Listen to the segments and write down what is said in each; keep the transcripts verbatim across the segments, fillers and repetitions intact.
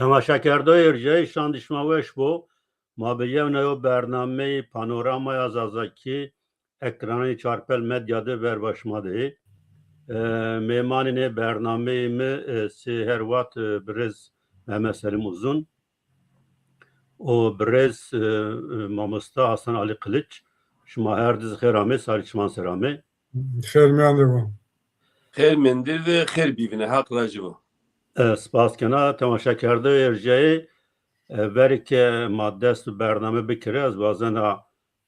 Temaşekerdoyê erjayî, şandî şima weş bo. Ma bi yewna yew bernameyê Panoramaya Zazakî ekranê Çarpel Medya de verba şima de yê. E, mêmanê nê bernameyê mi, e, sey her wext, e, birêz Mehmet Selim Uzun û birêz, e, e, mamosta Hasan Ali Kılıç. Şima her di zî xêr amê, sarî çiman ser amê. Xêr mîyan de bo. Xêr mendî de xêr bîvîne, Haq rajî bo. E, spas kena, temaşekerdoyê erjayî, e, verê ke ma dest bi bername bikirê, ez wazena,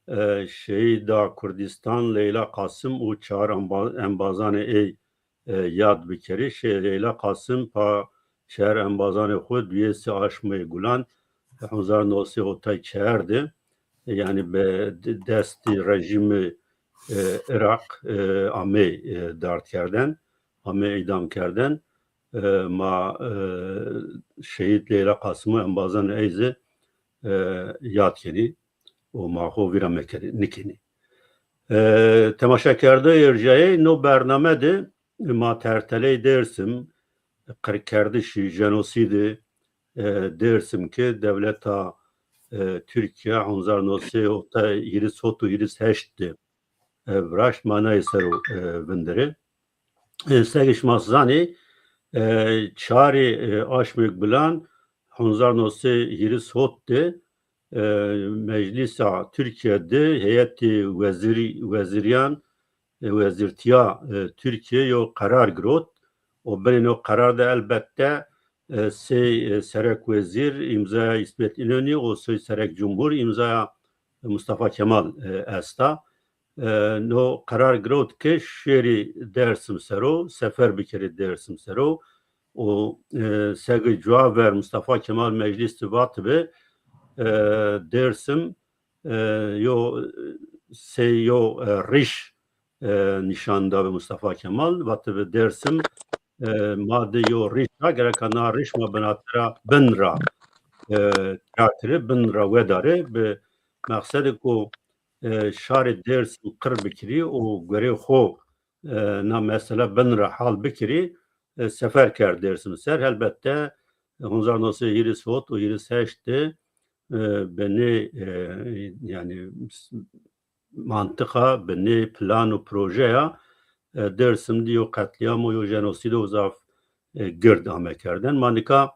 e, şehîda Kurdîstan Leyla Qasim û çar emba-, embazanê ey, e, yad bikerî. Şehîd Leyla Qasim pa çar embazanê xwu duyê sey aşmê Gulan, e, hezar no sey hotay çar de, e, yanî bi d-, destî rejîmê, e, Iraq, e, amê, e, dardkerden, amê îdamkerden. E, ma, e, şehîd Leyla Qasim û embazanê ey zî, e, yad kenî û ma xo vîra mekerî, nikenî. E, temaşekerdoyê erjayî, no bername de ma terteleyê Dêrsim, qirkerdişî, jenosîdê, e, Dêrsim ke dewleta, e, Tirkîya hezar no sey hîris hot û hîris heşt de, e, viraşt, ma naye ser o, e, vinderê. E, seke şima zanê, e, çarê, e, aşmê Gulan hezar no sey hîris hot de, e, Meclîsa Tirkîye de heyetê wezîrî-, wezîrîyan, e, wezîrtîya, e, Tirkîye yew qerar girot û binê no qerar de elbette, e, sey, e, serek wezîr îmzaya Îsmet Înönü û sey serek cumhur îmzaya Mustafa Kemal, e, esta. E, no qerar girot ke şêrî Dêrsim ser o, sefer bikerî Dêrsim ser o û, e, seke cuwa ver Mustafa Kemal meclîs de vatibi, e, Dêrsim, e, yo, sey yo, e, rîş, e, nîşan dabi Mustafa Kemal. Vatibi Dêrsim, e, ma de yo rîş a, gereka na rîş ma binatira bin ra, e, tira kirê, bin ra wedarê, bi mexsedêko, e, şarê Dêrsim qir bikirî û gorê xo, e, na mesela bin ra hal bikirî, e, sefer kerd Dêrsim ser. Helbette, e, hezar no sey hîris hot û hîris heşt de, e, bi nê, e, yanî, mantiqa, bi nê plan û projeya, e, Dêrsim de yo qetlîamo, yo jenosîdo zaf, e, gird ame kerden. Ma nika,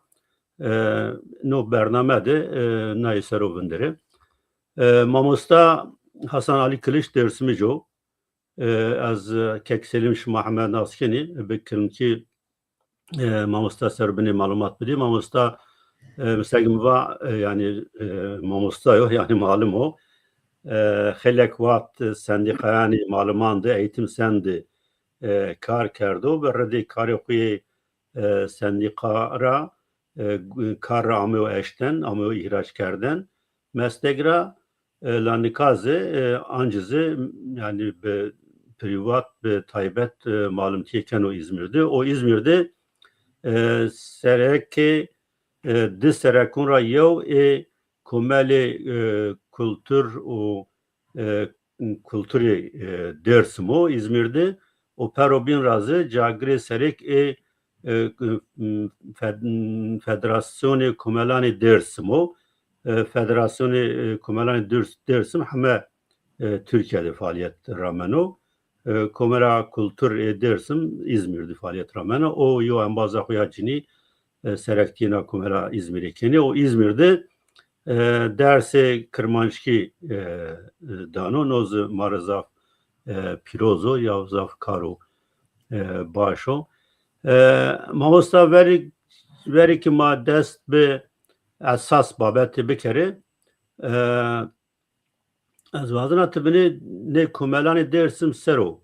e, no bername de, e, naye ser o vinderê. E, mamosta Hasan Ali Kiliç Dêrsimij o. E, ez, e, Kek Selîm şima heme nas kenî, bi kilimkî, e, mamosta ser binê malumat bidî. Mamosta, e, misegim va, e, yanî, e, mamosta yo, yanî malim o. E, xeylek wext, e, sendîqayanê maliman de, eğitim sen de, e, kar kerdo. Bi ridê karê xwu yê, e, sendîqa ra, e, gu-, kar ra ameyo eşten, ameyo îhrac kerden. Meslek ra, e, la nika zî, e, ancî zî, yanî bi prîvat, bi taybet, e, malimtîye keno Îzmîr de. O Îzmîr de, e, serekê, e, di serekun ra yew ê komelê, e, kultur û, e, kulturê, e, Dêrsim o Îzmîr de. O pero bîn ra zî cagirê serek ê, e, fed-, Federasyonê Komelanê Dêrsim o. E, Federasyonê, e, Komelanê Dêrs-, Dêrsim heme, e, Tirkîye de faalîyet rameno. E, Komela Kultur ê Dêrsim Îzmîr de faalîyet rameno. O yo embaza xo ya cinî, e, serektîyê na komela Îzmîrî kenê. O Îzmîr de, e, dersê kirmanckî, e, e, dano. No zî ma rê zaf, e, pîroz o ya zaf karo, e, baş o. E, mamosta, verî, verî ke ma dest bi esas babetê bikerê, e, ez wazena ti binê nê komelanê Dêrsim ser o,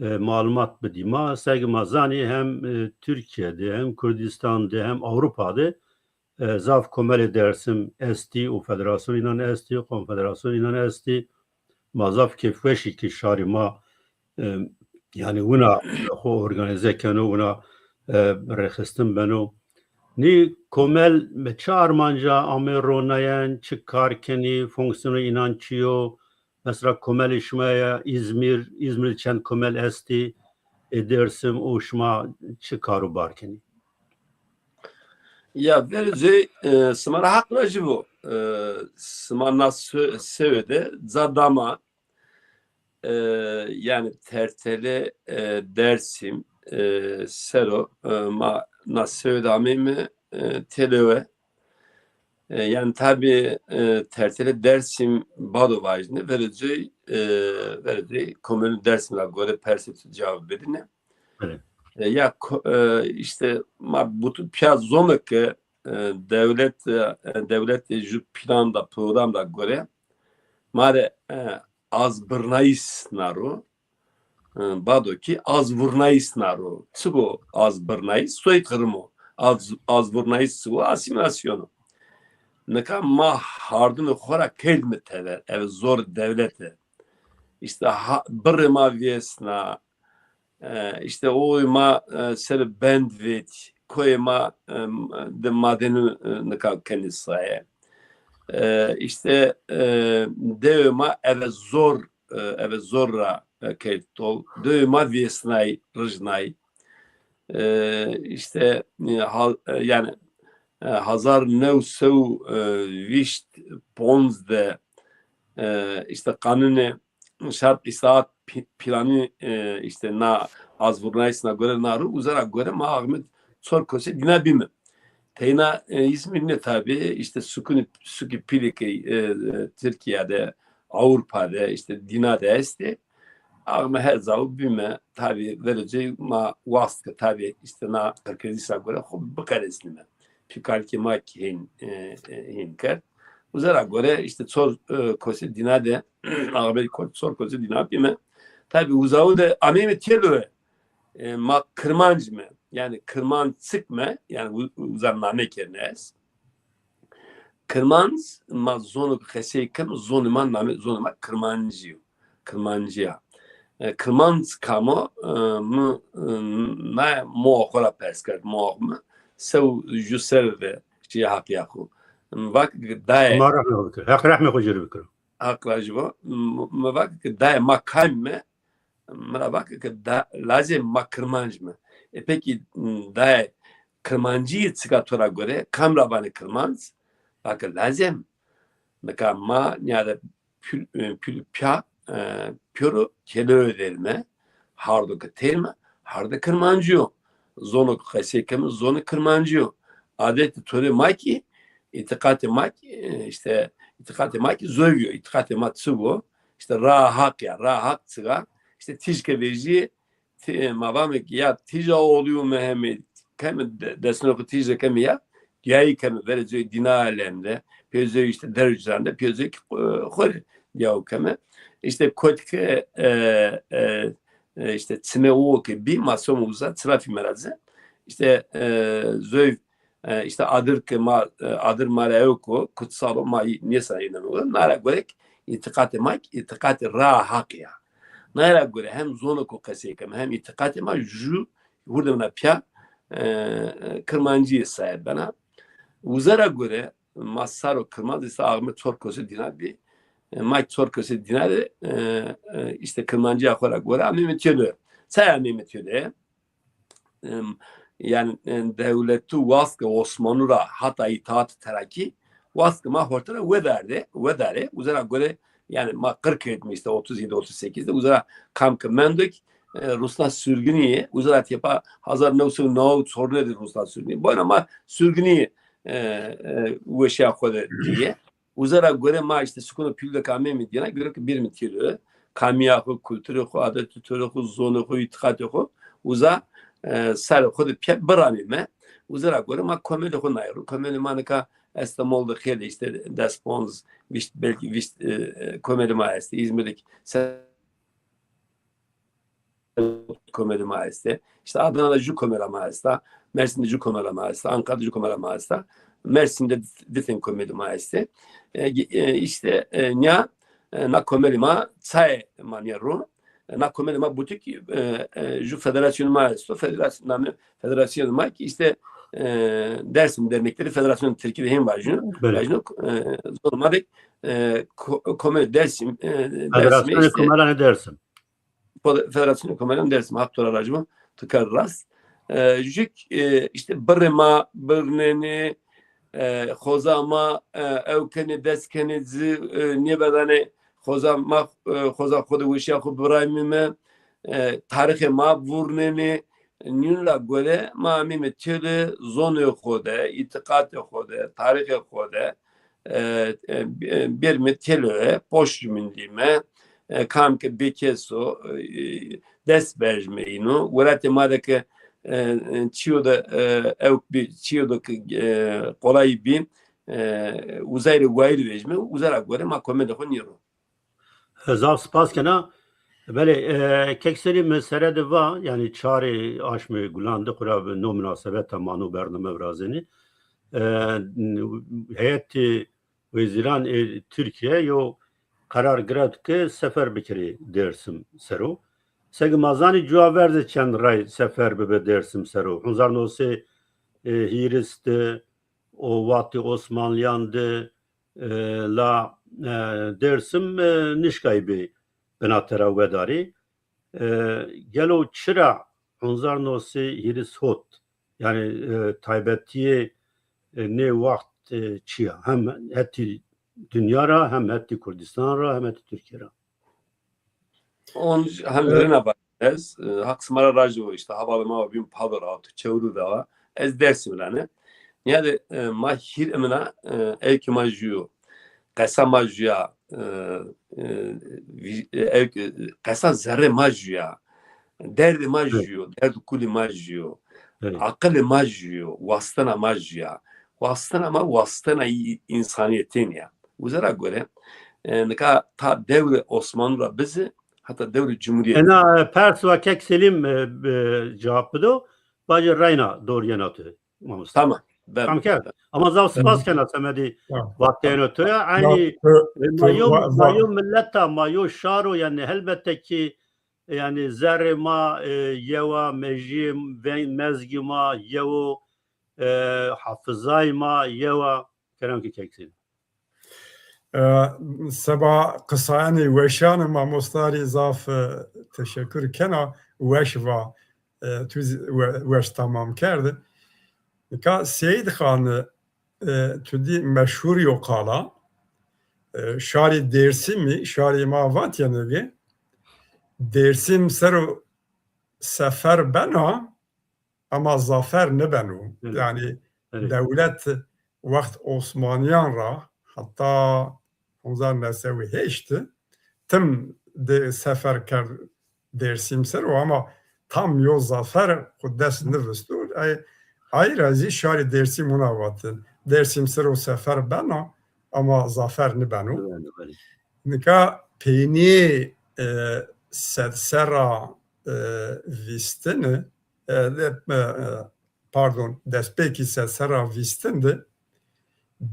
e, malumat bidî ma. Seke ma zanî hem, e, Tirkîye de, hem Kurdîstan de, hem Ewropa de, e, zaf komelê Dêrsim estî û federasyonê înan estî, konfederasyonê înan estî. Ma zaf kêfweş î ke şarê ma, e, yanî wina xo organîze keno, wina, e, rêxistin beno. Nî komel bi çi armanca ame ro nayen, çi kar kenî, fonksiyonê înan çi yo? Mesela komelê şima ya Îzmîr, Îzmîr çend komel estî, ê Dêrsim û şima çi kar û bar kenî? Ya verê cey, e, sima ra haq rajî bo. E, sima na se-, sewe de ca da ma, e, yanî tertele, e, Dersim, e, sero, e, ma na sewe de ameyme, e, têlewe. E, yanî tabî, e, tertele Dersim bado vajîne, verê cey, e, verê cey komelûn Dersim ra gore persê tu cewab bidîne. E, ya ko-, e, îşte ma butu pîya zome ke, e, dewlet, e, dewletê ju plan da, program da gore ma rê, e, azbirnayîs na ro. E, bado kî azvurnayîs na ro. Çik o azbirnayîs? Soyqırım o. Az, azvurnayîs çik o? Asîmîlasyon o. Nika ma hardimê xo ra kerdîme tever. Eve zor dewlete. Îşte ha, birrê ma vêsna, e, îşte oy ma, e, ser bend vet, koyê ma, e, de madenû, e, nika kenê saye. E, îşte, e, dewê ma eve zor, e, eve zor ra, e, kerd tol. Dewê ma vêsnay, rijnay. E, îşte, e, ha-, e, yanî, e, hezar new sey, e, vîşt ponc de, e, îşte qanûnê şart îslahat pi-, planî, e, îşte na azvurnayîs na gore na ro, uza ra gore ma axme çor kosê dîna bîme. Teyna, e, Îzmîr nê tabî, îşte sukunî, sukî pîlî ke, e, e, Tirkîya de, Ewropa de, îşte dîna de estê. Axme her cawo bîme, tabî verê cey ma wast ke tabî îşte na qirkerdîş ra gore xo biqeresnîme. Pî kalikê ma kî hên, e, e, hên kerd. Uza ra gore îşte çor, e, kosê dîna de, axme ko-, çor kosê dîna bîme. Tabî uzawu de ameyme têlewe, e, ma kirmanc me. Yanî kirmanc çik me, yanî u-, uza name kerdêne ez. Kirmanc, ma zono ke qesey keme, zonê ma name, zonê ma kirmancî yo. Kirmancî ya. E, kirmanc kam o? E, mi, e, naye moa xo ra pers kerd, moa xo mi. Sew ju serre de şîye haqîya xo. Mi vake ke dayê. Ma rehmê xo bikir. Heq rehmê xo ci rê bikiro. Haq rajî bo. Mi, mi vake ke dayê ma kam îme? Mi ra vake ke da-, lazê ma kirmanc me. E pekî, m, dayê kirmancî çika to ra gore, kam ra vanê kirmanc? Vake lazê mi. Nika ma nîyade pîl, e, pîl pîya, e, pêro têlewe verîme, hardo ke têrîme, harde kirmancî yo. Zono ke qesey keme, zonê kirmancî yo. Adetê torê ma kî, îtîqatê ma kî, e, îşte, îtîqatê ma kî zovî yo. Îtîqatê ma çi bo? Îşte raa haq ya, raa haq çik a? Îşte tîj ke vejîyê, ti-, ma vame ke ya tîja Oğlu Mehmet, keme de-, destûnê xo tîj de keme ya, dîyayî keme, verê cey dîna alem de, pê cey îşte derû cîran de, pê cey kî, e, xo rê dîyawu keme. Îşte kot ke, e, e, e, îşte çimê uwo ke bî, ma some uza, çira fîme ra ci. Îşte, e, zoy, e, îşte adir ke ma, e, adir ma rê ewk o, kutsal o, ma nêsayîne uza. Na ra gore kî îtîqatê ma kî îtîqatê raa haq ya. Naye ra gore hem zono ke qesey keme, hem îtîqatê ma ju hurdemîna pîya, e, e, kirmancî saye bena. Uza ra gore ma saro kirmanc îşte axme çor kosê dîna bî. E, ma çor kosê dîna de, e, e, îşte kirmancîya xo ra gore ameyme têlewe. Çay ameyme têlewe? Em, yanî, e, dewletû wast ke Osmanlû ra hata Îtîhat Terakî wast ke ma horte ra wedardê, wedarê. Uza ra gore, yanî ma qir kerdîme îşte otuz yedi otuz sekiz de, uza ra kam ke mendo kî, e, Ruslan sürgünü yê, uza ra têpa hezar new sey û neway û çorine de Ruslan sürgünü yê. Boyna ma sürgünü yê, e, e, weşîya xo de dîye. Uza ra gore ma îşte sukuno pîl de ke ameyme dîna, gore ke bêrîme têlewe, kamîya xo, kulturê xo, adetê torê xo, zonê xo, îtîqatê xo, uza, e, sarê xo de pîya biramîme. Uza ra gore ma komelê xo naye ro. Komelê ma nika Estemol de xeylê îşte des ponc, vîşt, belkî vîşt, e, e, komelê ma estê. Îzmîr de kî se-, komelê ma estê. Îşte Adana de ju komela ma esta, Mersin de ju komela ma esta, Ankara de ju komela ma esta. Mersin de di-, di ten komelê ma estê. E, e, îşte, e, nîya, e, na komelê ma çayê ma nîya ro. E, na komelê ma butik, e, e, ju federasyonê ma esto. Federasyon, name federasyonê ma kî îşte, e, Dersim Dernekleri Federasyonu Tirkî de hên vajîno. Belê. Vajîno, e, zor ma de, e, ko-, komelê Dersim, e, Dersimê Federasyonê îşte Komelanê Dersim. Federasyonê Komelanê Dersim, haq to ra rajî bo, ti kerd rast. E, jük, e, işte birrê ma birnenê, e, xoza ma, e, ew kenê, dest kenê ci, e, nêbedanê xoza ma, e, xoza xo de weşiya xo biraymîme, e, tarixê ma vurnenê. Nîn ra gore ma amîme têle zonê xo de, îtîqatê xo de, tarixê xo de, e, e, bêrîme têle, poşt jumindîme, e, kam ke bêkes o, e, dest berjime îno. Welatê ma de ke, e, e, çîyo de, e, ewk bî, çîyo de ke, e, qolayî bî, e, uzay rê wayîr vejîme, uza ra gore ma komedê xo nêro. Zaf spas kena. Belê, e, Kek Selîm, mi sere de va, yanî çarê aşmê Gulan de xwura bi no minasebeta ma no bername virazenê. E, heyetê wezîran ê Tirkîye yo qerar girewt ke sefer bikerê Dêrsim ser o. Seke ma zanî cuwa ver de çend ray sefer bibe Dêrsim ser o. Hezar no sey hîris de û wextê Osmanlîyan de, e, la, e, Dêrsim, e, nişkayî bê binate ra wedarî. E, gelo çira hezar no sey hîris hot, yanî, e, taybetîyê, e, nê wext, e, çi ya? Hem hetî dinya ra, hem hetî Kurdistan ra, hem hetî Tirkîye ra. On, hem, e, rina va ez, e, Haq sima ra razî bo, îşte, hevalê ma wa bîn Palo ra, to Çewrû de wa. Ez Dêrsim ra ne. Nîyade, e, ma hîr imina, e, ewkê ma jûyo. Qesa ma jûya, e, e, vî-, e, ewk-, e, qesa zerrê ma jûya. Derdê ma jûyo, derd û kulê ma jûyo. Aqilê ma jûyo, wastena ma jûya. Wastena ma, wastena î-, însanîyetê nîya. Uza ra gore, e, nika ta dewrê Osmanlî ra bizi, heta dewrê Cumhurîyet. Ena, e, pers wa Kek Selîm, e, e, cewab bido, bacê reyna dor yena tu, mamosta. Tamam. Tamam kerd. Ama zaf spas kena semedê vateyeno to ya. Eynî, e, ma yo, ma yo millet a, ma yo şar o, yanî helbete ki, yanî zerrê ma, e, yew a, mejîyê ve-, mezgî ma yew o, e, hafizayê ma yew a. Kerem ki Kek Selîm. E, seba qisayanê weşan mamosta rê zaf, e, teşekur kena. Weş va, e, tu zî we-, weş tamam kerd. Nika Seyîd Xan, e, tu dî meşhur yo qala. E, şarê Dêrsimî, şarê ma vatîyenê ki, Dêrsim ser o sefer bena, ama zafer nêbeno. Yanî dewlet wext Osmanîyan ra heta hezar new sey û heşt tim de sefer kerd Dêrsim ser o, ama tam yo zafer xwu dest nêvisto. Ay, ay ra zî şarê Dêrsim wina vatin. Dêrsim ser o sefer bena, ama zafer nêbeno. Nika peynîyê, e, sed serra, e, vîstini, e, de, e, e, pardon, destpêkî sed serra vîstin de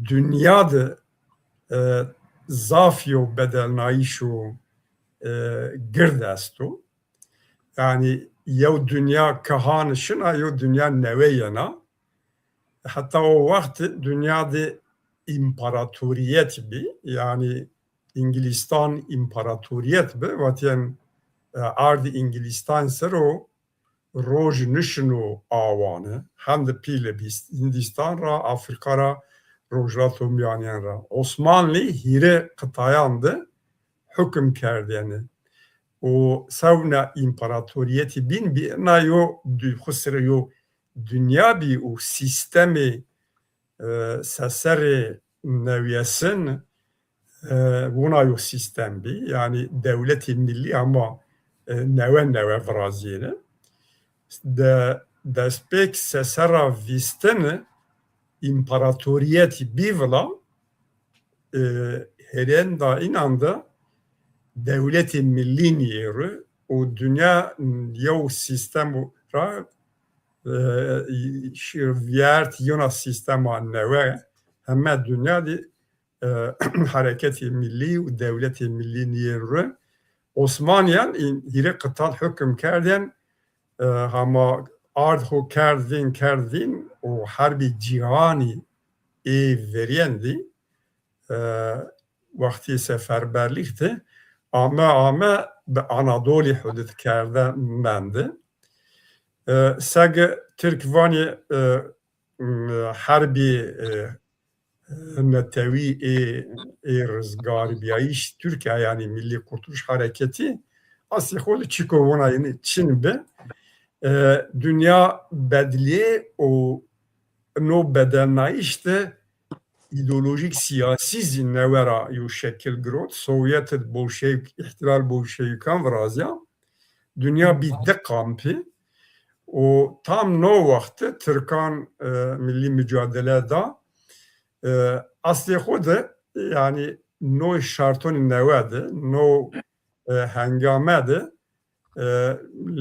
dinya de, e, zaf yo bedelnayîşo, e, gird esto. Yanî yew dinya kehan şina, yew dinya newe yena. Heta o wext dinya de împaratorîyet bî, yanî Îngilîstan împaratorîyet bi, vatîyen, e, ardî Îngilîstan ser o roj nişino awane, hem de pîle bîst, Hindîstan ra, Afrîka ra, Rojhilata Mîyanên ra. Osmanlî hîrê qitayan de hukim kerdêne. Û sewna împaratorîyetî bîn bî, na yo dü-, xwu sire yo dinya bî û sîstemê, e, seserê newyesin, e, wina yo sîstem bî. Yanî dewletê millî ama, e, newe newe virazîyêne. De, destpêk seserra vîstini împaratorîyetî bî vila, e, hêrênda înan de dewletê millî nîyêri û dinya yew sîstem ra, e, şi-, vîyert yona sîstema newe, heme dinya de, e, hereketê millî û dewletê millî nîyêri. Osmanîyan în hîrê qital hukim kerdên, e, hama ard xo kerd vîn, kerd vîn û herbê cîhanî ê verîyendî, e, wextê seferberlîk de ame, ame bi Anadolî hudut kerde mendi. E, seg Tirk vanê, e, m, herbî, e, netewî ê, ê rizgarbîyayîş Tirkîya, yanî Millî Kurtuluş Hareketî, aslê xo de çîko wina, yanî çin bi. E, dinya bedlîyê û no bedelnayîş de îdeolojîk sîyasî zî newe ra yo şekil girot. Sovyet id bolşewîk, îhtilal bolşewîkan virazîya. Dinya bî di kampî û tam no wext de tirkan, e, millî mucadele da. E, aslê xo de, yanî no şartonî newe de, no, e, hengame de, e,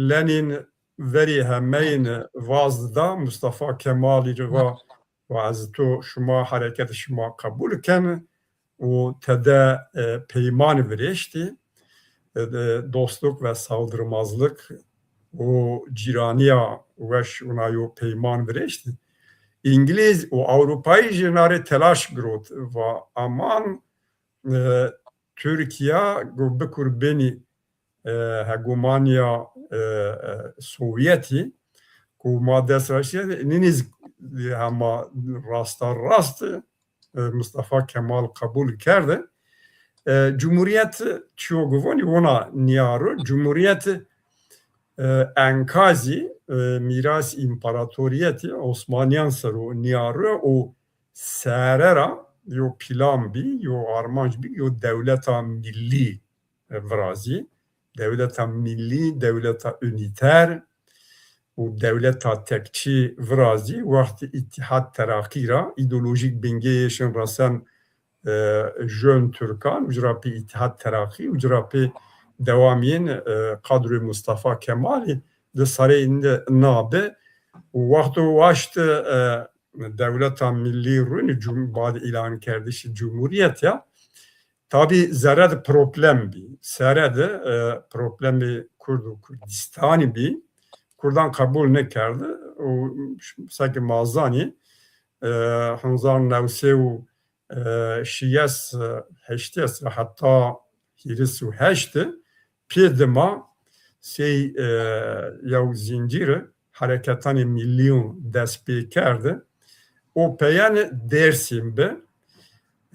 Lenîn verî hemeyîn vaz da, Mustafa Kemalî rê va, va ez to şima, hereketê şima qebul ken û tede, e, peyman virêştî. E, de, dostluk ve saldırmazlık û cîranîya weş, wina yo peyman virêştî. Îngilîz û Ewropayî jî na rê telaş girot, va aman, e, Tirkîya go bikur binî, e, hegemoniya, e, e, Sovyetî ku ma dest ra şîye, nînî zî hema rasta rast, e, Mustafa Kemal qebul kerde. E, Cumhuriyet çiyo go vonî, wina nîya ro. Cumhuriyet, e, enkazî, e, mîras împaratoriyetî Osmanîyan ser o nîya ro û sere ra yo plan bî, yo armanc bî, yo dewleta millî, e, virazî. Dewleta millî, dewleta unîter û dewleta tekçî virazî. Wextî Îtîhad Teraqî ra îdeolojîk bingeyê şin resen, e, jön tirkan, uca ra pê Îtîhad Teraqî, uca ra pê dewamîyên, e, kadroyê Mustafa Kemalî di sareyê îndî nabi. Û wexto waşt, e, dewleta millî rûnî cum-, bad îlankerdişî cumhurîyet ya, tabî zerre de problem bî. Sere de, e, problemê Kurd û Kurdîstanî bî. Kurdan qebul nêkerdi û seke ma zanî, e, hezar new sey û, e, şêst, e, heştês ra heta hîris û heşt pê dima sey, e, yew zincîri hereketanê millî dest pê kerdi. O peyên Dêrsim bi.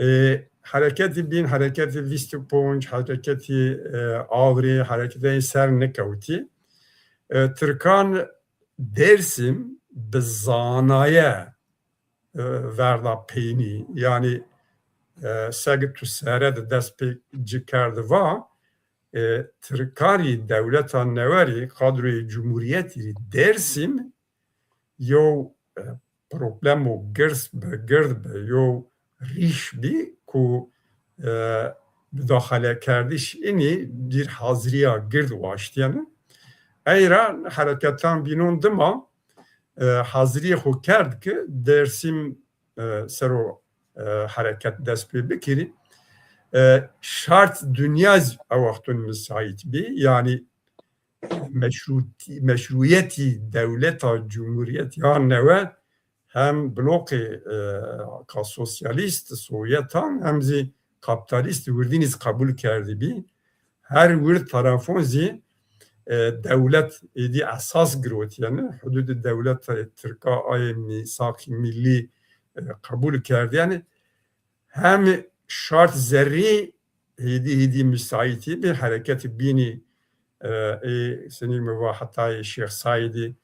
E, hereketî bîn, hereketî vîst û ponc, hereketî, e, Avrê, hereketê ser nikewtî. E, Tirkan Dêrsim bi zanaye, e, verda peynî. Yanî, e, seg tu sere de dest pê ci kerdi va, e, Tirkan rî dewleta newe rî, kadroyê cumhurîyetî rî Dêrsim yew, e, problemo girs bi, gird bi, yew rîş bî ku, e, mudaxalekerdiş înî cîr hazirîya gird waştîyeno. Ey ra hereketan bînon dima, e, hazirîyê xo kerd ki Dêrsim, e, ser o, e, hereket dest pê bikirî. E, şart dinya zî ew wexton misaît bî. Yanî meşrûtî-, meşrûyetî dewleta cumhurîyet ya newe hem bloqê, e, ka sosyalîst, Sowyetan, hem zî kapîtalîst wirdînî zî qebul kerdibî. Her wird tarafon zî, e, dewlet êdî esas girotîyeni, hududê dewleta tirka ayê mîsaqî millî, e, qebul kerdîyeni. Hem şart zerrî hêdî hêdî misaîtî bi hereketî bînî, e, ê senî mi va hetayê Şêx Saîdî,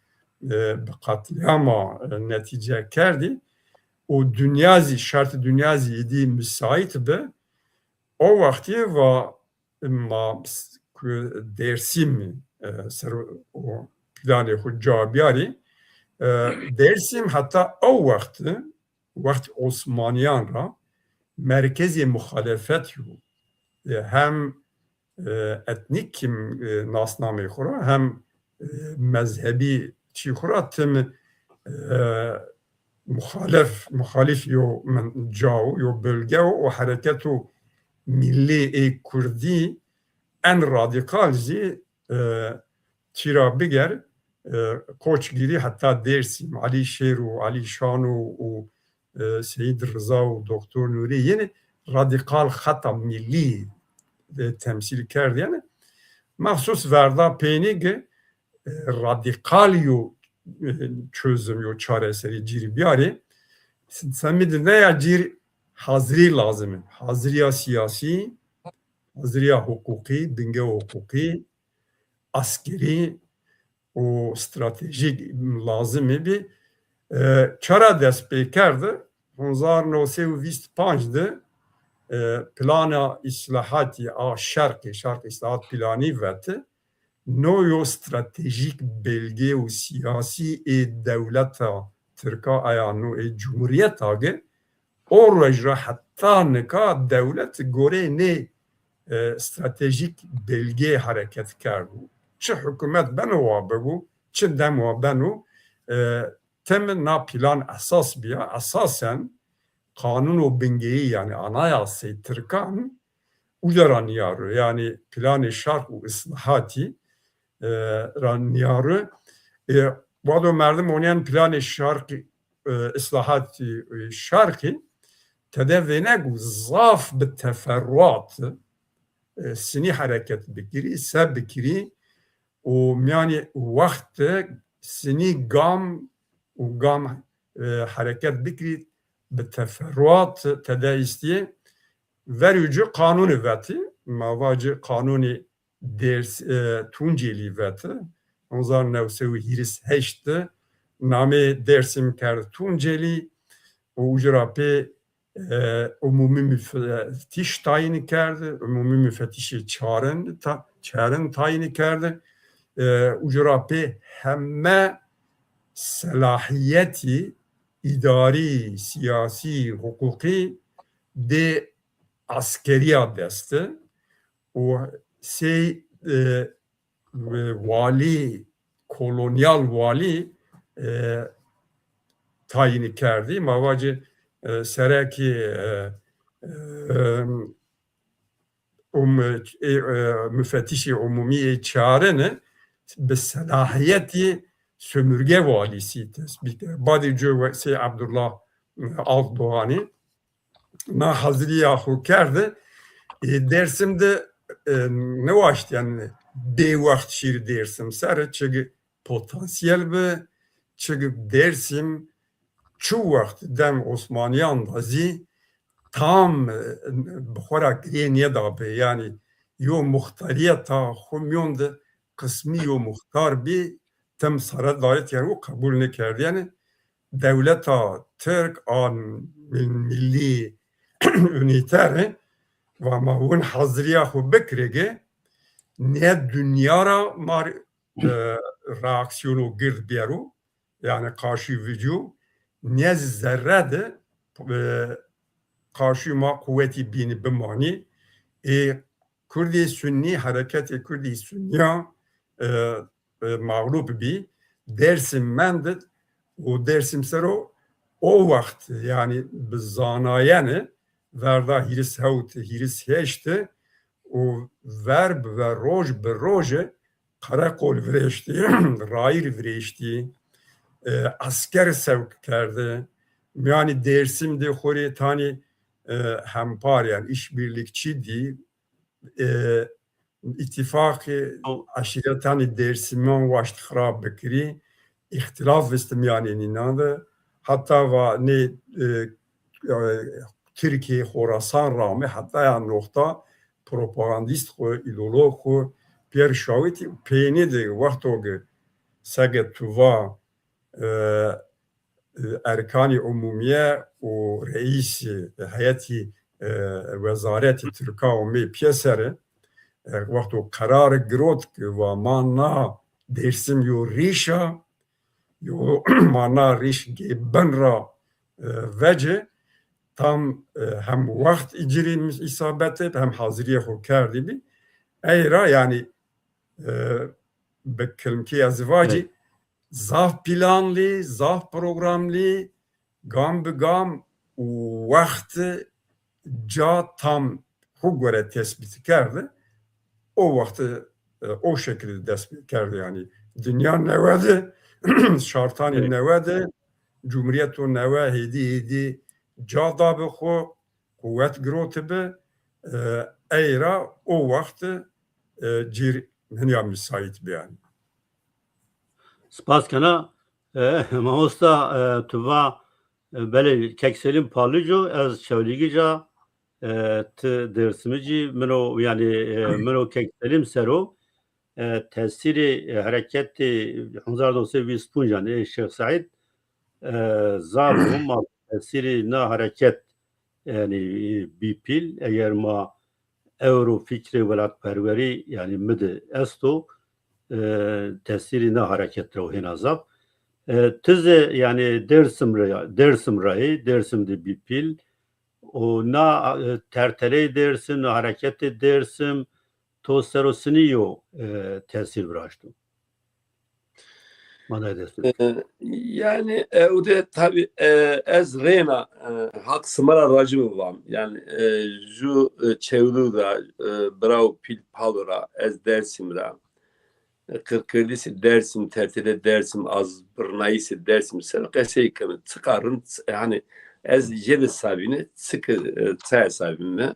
e, bi qatlîama, e, netîce kerdî û dinya zî, şartê dinya zî hêdî misaît bi. O wextî va ma s-, ku Dêrsimî, e, ser o planê xo ca biyarî. E, Dêrsim heta o wext, wext Osmanîyan ra merkezê muxalefet yo. E, hem, e, etnîk kim, e, nasnameyê xo ra, hem, e, mezhebî çî xo ra tim, e, muxalef, muxalîf yo min-, ca wo, yo bölge wo, o hereketo millî ê kurdî en radîkal zî, e, çîra biger, e, Koçgirî heta Dêrsim, Elî Şêro, Elî Şano û, e, Seyîd Riza û Doktor Nûrî yenî radîkal xeta millî, e, temsîl kerdîyeni. Mexsus verda peynî ki, e, radîkal yo e, çözüm, yo çareserî cîrî biyarê. Semî de neya cîr hazirî lazim e. Hazirîya siyasî, hazirîya huqûqî, binge huqûqî, askerî û stratejîk lazim e bî. E, çara dest pê kerde, hezar new sey û vîst û panc de, e, plana îslahatî a şerqî, şerq îslahat planî veti. No yo stratejîk belge û siyasî ê dewleta Tirka aya no ê cumhuriyeta ge o roj ra heta nika dewlet goreyê nê, e, stratejîk belgeyê hereket kerdo. Çi hikûmet beno wa bibo, çi dem wa beno, e, tim na plan esas bîya. Esasen qanûno bingeyî, yanî anayasayê Tirkan uca ra nîyaro. Yanî planê şerq û îslahatî, e, ra nîyaro. E, wado merdim onîyen planê şerqî, e, îslahatî, e, şerqî tede vêne ku zaf bi teferruat, e, sinî hereket bikirî, se bikirî û mîyanê wext de sinî gam û gam, e, hereket bikirî, bi teferruat tede îstîyê. Verê ci qanûnî vetî, ma vacî qanûnê Dêrs-, e, Tuncelî veti. Hezar new sey û hîris heşt de nameyê Dêrsim kerd Tuncelî û uca ra pê, e, umûmî mufetîş tayîn kerd, umûmî mufetîşê çarin ta-, çarin tayîn kerd. E, uca ra pê heme selahîyetî îdarî, sîyasî, huqûqî dê askerîya dest de û sey, e, e, walî, kolonyal walî, e, tayînî kerdî. Ma vacî, e, serekî, e, e, um-, e, e, mufetîşê umûmî ê çarine bi selahîyetî sömürge walîsî tesbît kerd. Badê ci we-, sey Abdullah, e, Alpdoğanî na hazirîya xo kerde. E, Dêrsim de, e, niwaşt, yanî bêwext şîr Dêrsim ser, çigi potansiyel bi, çigi Dêrsim çi wext dem Osmanîyan de zî tam, e, bi xo ra girê nêdabi. Yanî yo muxtarîyeta xo mîyon de qismî yo muxtar bî, tim sere dayet, yanî o qebul nêkerdî. Yanî dewleta Tirk a mil-, milî unîter va ma win hazirîya xo bikirê ge, ne dinya ra ma, e, reaksîyono gird biyero, yanî qarşî vicû, ne zî zerre de, e, qarşî ma quwetî bînî bimanî. Ê Kurdê Sunnî, hereketê Kurdê Sunnîya, e, e, mağlup bî. Dêrsim mendit û Dêrsim ser o, o wext, yanî bi zanayene verda hîris hewt, hîris heşt û verb ve roj bi roje qereqol virêştî, rayîr virêştî, e, esker sewk kerdi. Mîyanî Dêrsim de xo rê tanî, e, hempar, yanî îşbirlikçî dî, e, îtîfaqê eşîretanê Dêrsimîyan waşt xirab bikirî, îxtîlaf vist mîyanê nînan de. Heta va nê, e, e, Tirkî Xorasan ra amê, heta ya noxta propagandîst xo, îdeolog xo pêr şawitî, peynî de wexto ke sege tu va, e, e, erkanî umûmîye û reîsî heyetî, e, wezaretî tirka omê pîyeser, e, wexto qerar girot ke va ma na Dêrsim yo rîş a, yo ma na rîş gê bin ra, e, vecî, tam, e, hem wext îcirî îsabet ib, hem hazirîyê xo kerdî bî. Ey ra, yanî, e, bi kilmkî ez vacî, zaf planlî, zaf programlî, gam bi gam û wext ca tam xo gore tesbît kerdi. O wext, e, o şekilde dest pê kerdi. Yanî dinya newe de, şartanê newe de, cumhurîyeto newe hêdî hêdî ca dabi xo, quwet girotibi, e, ey ra o wext, e, cîr hinya müsait bi yanî. Spas kena. E, mamosta, e, tu va, e, belê, Kek Selîm Paluco, ez Çewlîgij a, e, ti Dêrsimicî, min o, yanî, e, min o Kek Selîm ser o, e, tesîrê, e, hereketê hezar newsey vîst û pênc, yanî, ê Şêx Seîd, e, zaf û ma tesîrê na hereket, yanî, e, bî pîl, eger ma ewro fikrê welatperwerî, yanî, mi de esto, e, tesîrê na hereket ra o hêna zaf. E, ti zî, yanî, Dêrsim ra, Dêrsim ra yî, Dêrsim de bî pîl. O na, e, terteleyê Dêrsim, na hereketê Dêrsim, to ser o sinî yo, e, tesîr viraşto? Ma day dest. E, yanî, e, o de tabî, e, ez reyna, e, Haq sima ra racî bivam. Yanî, e, ju, e, Çewlîg ra, e, bira û pîl Palo ra, ez Dêrsim ra, e, qirkirdîsê Dêrsim, tertelê Dêrsim, azbirnayîsê Dêrsim ser qesey keme. Çiqa rind, çi-, yanî, ez jêde sabîne, çike, e, çi hesabîme.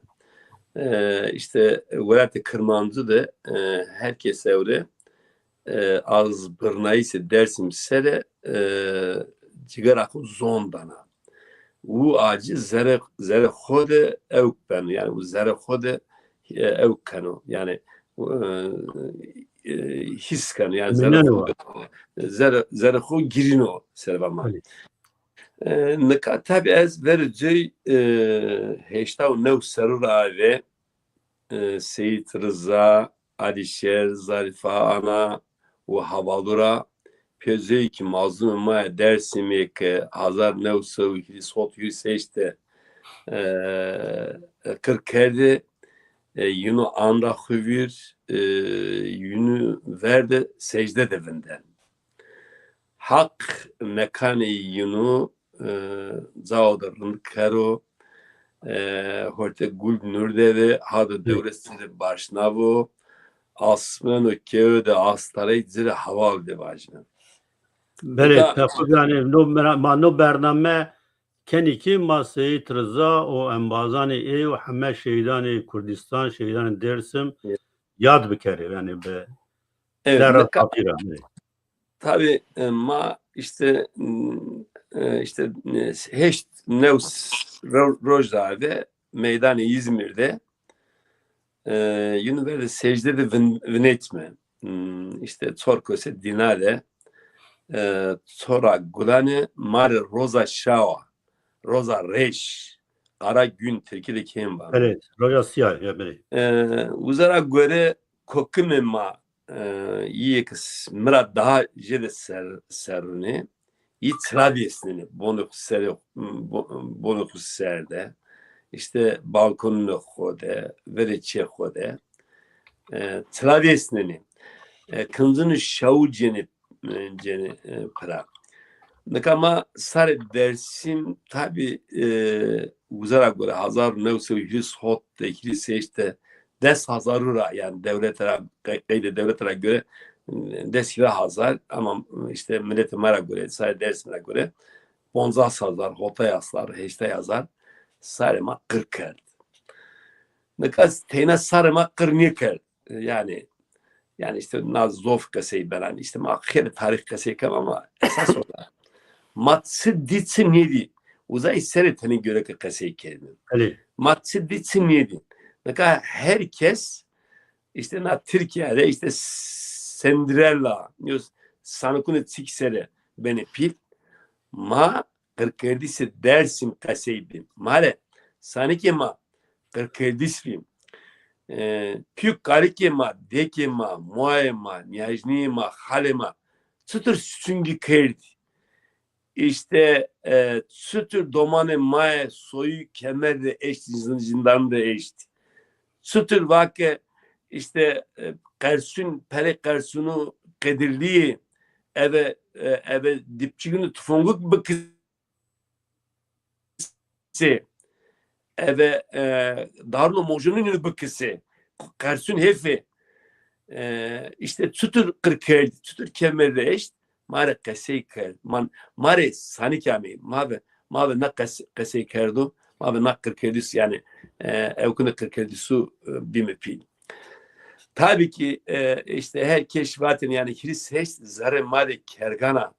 E, îşte, welatê Kirmancî de, e, her kes ewre, e, azbirnayîsê Dêrsim ser, e, cigera xo zon dana. Û acî zere, zere xo de ewk beno. Yanî, û zere xo de, e, ewk keno. Yanî, e, e, hîs keno. Yanî, zere xo, zere, zere xo girîno serva ma. E, nika tabî ez verê coy, e, heşta û new serrû ra ave, e, Seyîd Riza, Alîşêr, Zarîfe Ana û hevalû ra pê coy kî mazlûmê ma yê Dêrsimî ke hezar new sey û hîris hot hîris heşt de, e, qir kerde, e, yînû an ra xo vîr, e, yînû ver de secde de vinden. Haq mekanê yînû, e, cao de rind kero, e, horte gul nur de ve, ha do dewres ci de başnavo, asmeno keyo de astarey ci rê heval de vajine. Belê, nika, teqib, yanî, no mera-, ma no bername kenî kî ma Seyîd Riza û embazanê ê û heme şehîdanê Kurdistan, şehîdanê Dêrsim yad bikerê, yanî bi serra tabî ra. Tabî, e, ma îşte, m, e, îşte, e, heşt new s-, ro-, roj ra ave meydanê Îzmîr de, e, yînû ver de secde de vin-, vinetme. M, îşte çor kose dîna de, e, çora gulane ma rê roza şawa, roza reş, kara gün tirkî de kêm vano. Evet, roja siyah, ya, belê. E, uza ra gore kokimê ma, e, yê ke s-, mi ra daha jêde ser-, serrûn ê, yî çira vêsnenê bonê xo ser, bo-, bonê xo ser de, îşte balkonunê xo de, verê çê xo de, e, çira vêsnenê. E, kincin û şawû cênê, e, cênê, e, pira. Nika ma sarê Dêrsim tabî, e, uza ra gore hezar û new sey û hîris hot de, hîris heşt de des hezarû ra, yanî dewlete ra, qe-, qeydê dewlete ra gore, e, des hîrê hezar, ama îşte miletê ma ra gore, sarê Dêrsim ra gore, poncas hezar, hotay hezar, heştay hezar sarê ma qir kerd. Nika teyna sarê ma qir nêkerd. Yanî, yanî îşte na zof qesey benan. Îşte ma xeylê tarîx qesey kem ama esas o da. Ma çi dî çi nêdî. Uzay serê tenê gore ke qesey kerdin. Belê. Ma çi dî çi nêdî. Nika her kes îşte na Tirkîya de îşte Cinderella, yo sanikunê çik sere benê pîl. Ma qirkerdîsê Dêrsim qesey bî. Ma rê sanikê ma qirkerdîs bî. E, pî û kalikê ma, dêkê ma, moyê ma, nîyajnîyê ma, xalê ma çitur sûngî kerdî? Îşte, e, çitur domanê ma yê soyî kemer de eşt, zin-, zîndan de eşt. Çitur va ke îşte, e, qersûn, perê qersûnû qedirlîyê, eve, e, eve dipçikûnû tufonguk bikisê. Eve, e, darûnû mojûnû nînû bikisê. Qersûn hêfê. E, îşte çitur qir kerd, çitur kemer de eşt, ma rê qesey kerd. Ma, ma rê sanik amey. Ma ve, ma ve na qes-, qesey kerdo, ma ve na qirkerdîs, yanî, e, ewkunê qirkerdîsû, e, bîme pîl. Tabî kî, e, îşte her kes vatên, yanî hîris heşt zerrê ma de kergan a.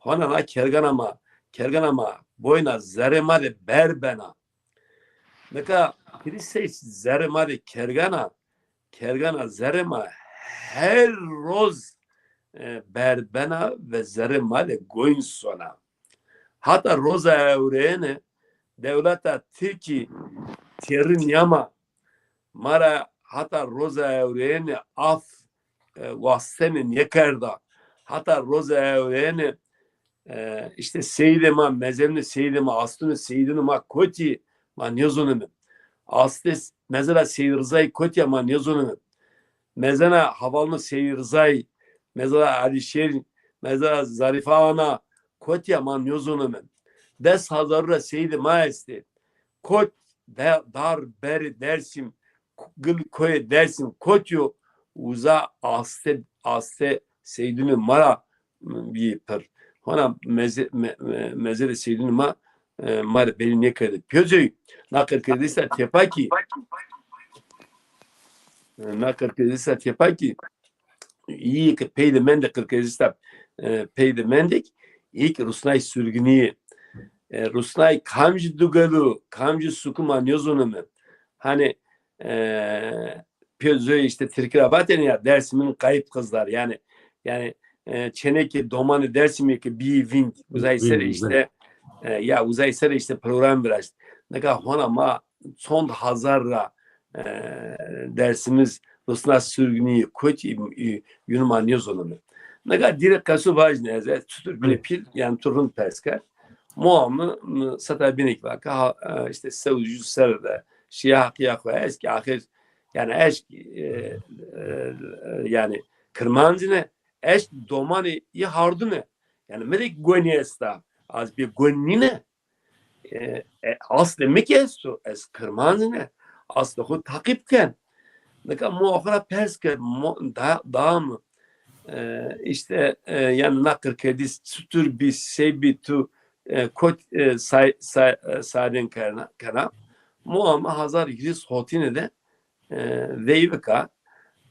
Vana na kergana ma, kergana ma boyna zerrê ma de ber bena. Nika pirî sey zerrê ma de kergana, kergana zerrê ma her roz, e, ber bena ve zerrê ma de goyn sona. Hata roza ewrêne dewleta Tirkî têrî nîyama. Ma ra hata roza ewrêne af, e, wastene nêkerda. Hata roza ewrêne, e, îşte seyîdê ma, mezenê seyîdê ma, astune seyîdunê ma kotî ma nêzoneme. Astê mezela Seyîd Rizayî kotî ya ma nêzoneme. Mezena havalno Seyîd Rizayî, mezela Alîşêr, mezela Zarîfe Ana kotî ya ma nêzoneme. Des hezar ra seyîdê ma estê. Kot de, dar berê Dêrsim, gil koyê Dêrsim kotî yo, uza aste, aste seyîdunê ma ra bîyê pir. Hona meze-, me-, me-, mezêrê seyîdunê ma, e, ma rê belî nêkerdê. Pêzoy, na qirkerdîsa têpa kî, e, na qirkerdîsa têpa kî, îyê ke pey de mendê qirkerdîsa, e, pey de mendê kî, îyê ke rusnay surgunî yê. E, rusnay kamcî dugelu, kamcî suku ma nêzoneme. Hanî, e, pêzoy îşte tirkî ra vatêne ya, Dersim'in kayıp kızları. Yanî, yanî, e, çênekê domanê Dersimî ke bîyî vînd. Uzay serê îşte, e, ya uzay serê îşte program viraşt. Nika hona ma çond hazar ra, e, Dersimiz rusna surgunî kotî, e, yunu ma nêzoneme. Nika dîrê qesu vajîne ez, ez çutur bîne pîl, yanî tu rind pers kerd. Moa mi, mi seta bîne kî vake, ha, e, îşte sew ju serre de şîye heqîya xo, ez kî axir, yanî ez kî, e, e, e, yanî kirmancîne, ez kî domanê î hardune. Yanî mi rê kî gonî esta, az bê gon nîne. E, e, aslê mi kî esto, ez kirmancîne, aslê xo taqîb ken. Nika moa xo ra pers kerd, mo-, da-, daa mi, e, îşte, e, yanî na qirkerdîs çutur bî, sey bî, tu, e, kot, e, say-, say-, e, sarên kena, kena. Moa mi hazar hîris hotîne de, e, veyvika,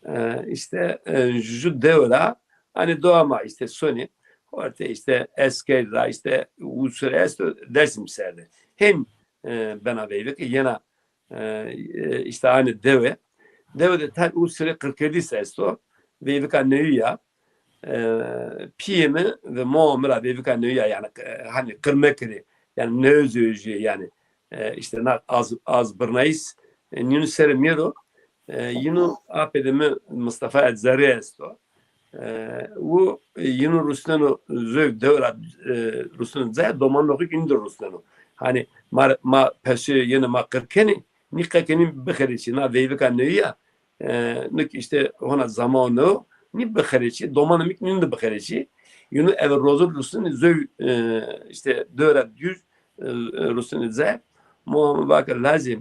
e, îşte, e, ju dewe ra, hanî dowa ma îşte sonê, orte îşte esker ra îşte usure esto Dersim ser de. Hên, e, bena veyvika, yena, e, e, îşte hanî dewe. Dewe de tabî usure qirkerdîs esto. Veyvika newî ya. E, pîyê mi ve moa mi ra veyvika newî ya, yanî, e, hanî qirmekirê, yanî newê zewjîye, yanî, e, îşte na az, az birnayîs, e, nînu serê mi ro, e, yînu apê de mi Mistefa Edzerrî esto. E, wu, e, yînu rusneno zewj dewe ra, e, rusneno cayê, domanê xo kî nî de rusneno. Hanî ma, ma pesê yenê ma qir kenê, nî qe ke nî bixerê çî, na veyvika newî ya, e, nik îşte hona zamano nî bixerê çî, domanê mi kî nî de bixerê çî. Yînu eve rozu rusnenê zewj, e, îşte dewe ra dûr, e, e, rusnenê cayê. Moa mi vake lazê,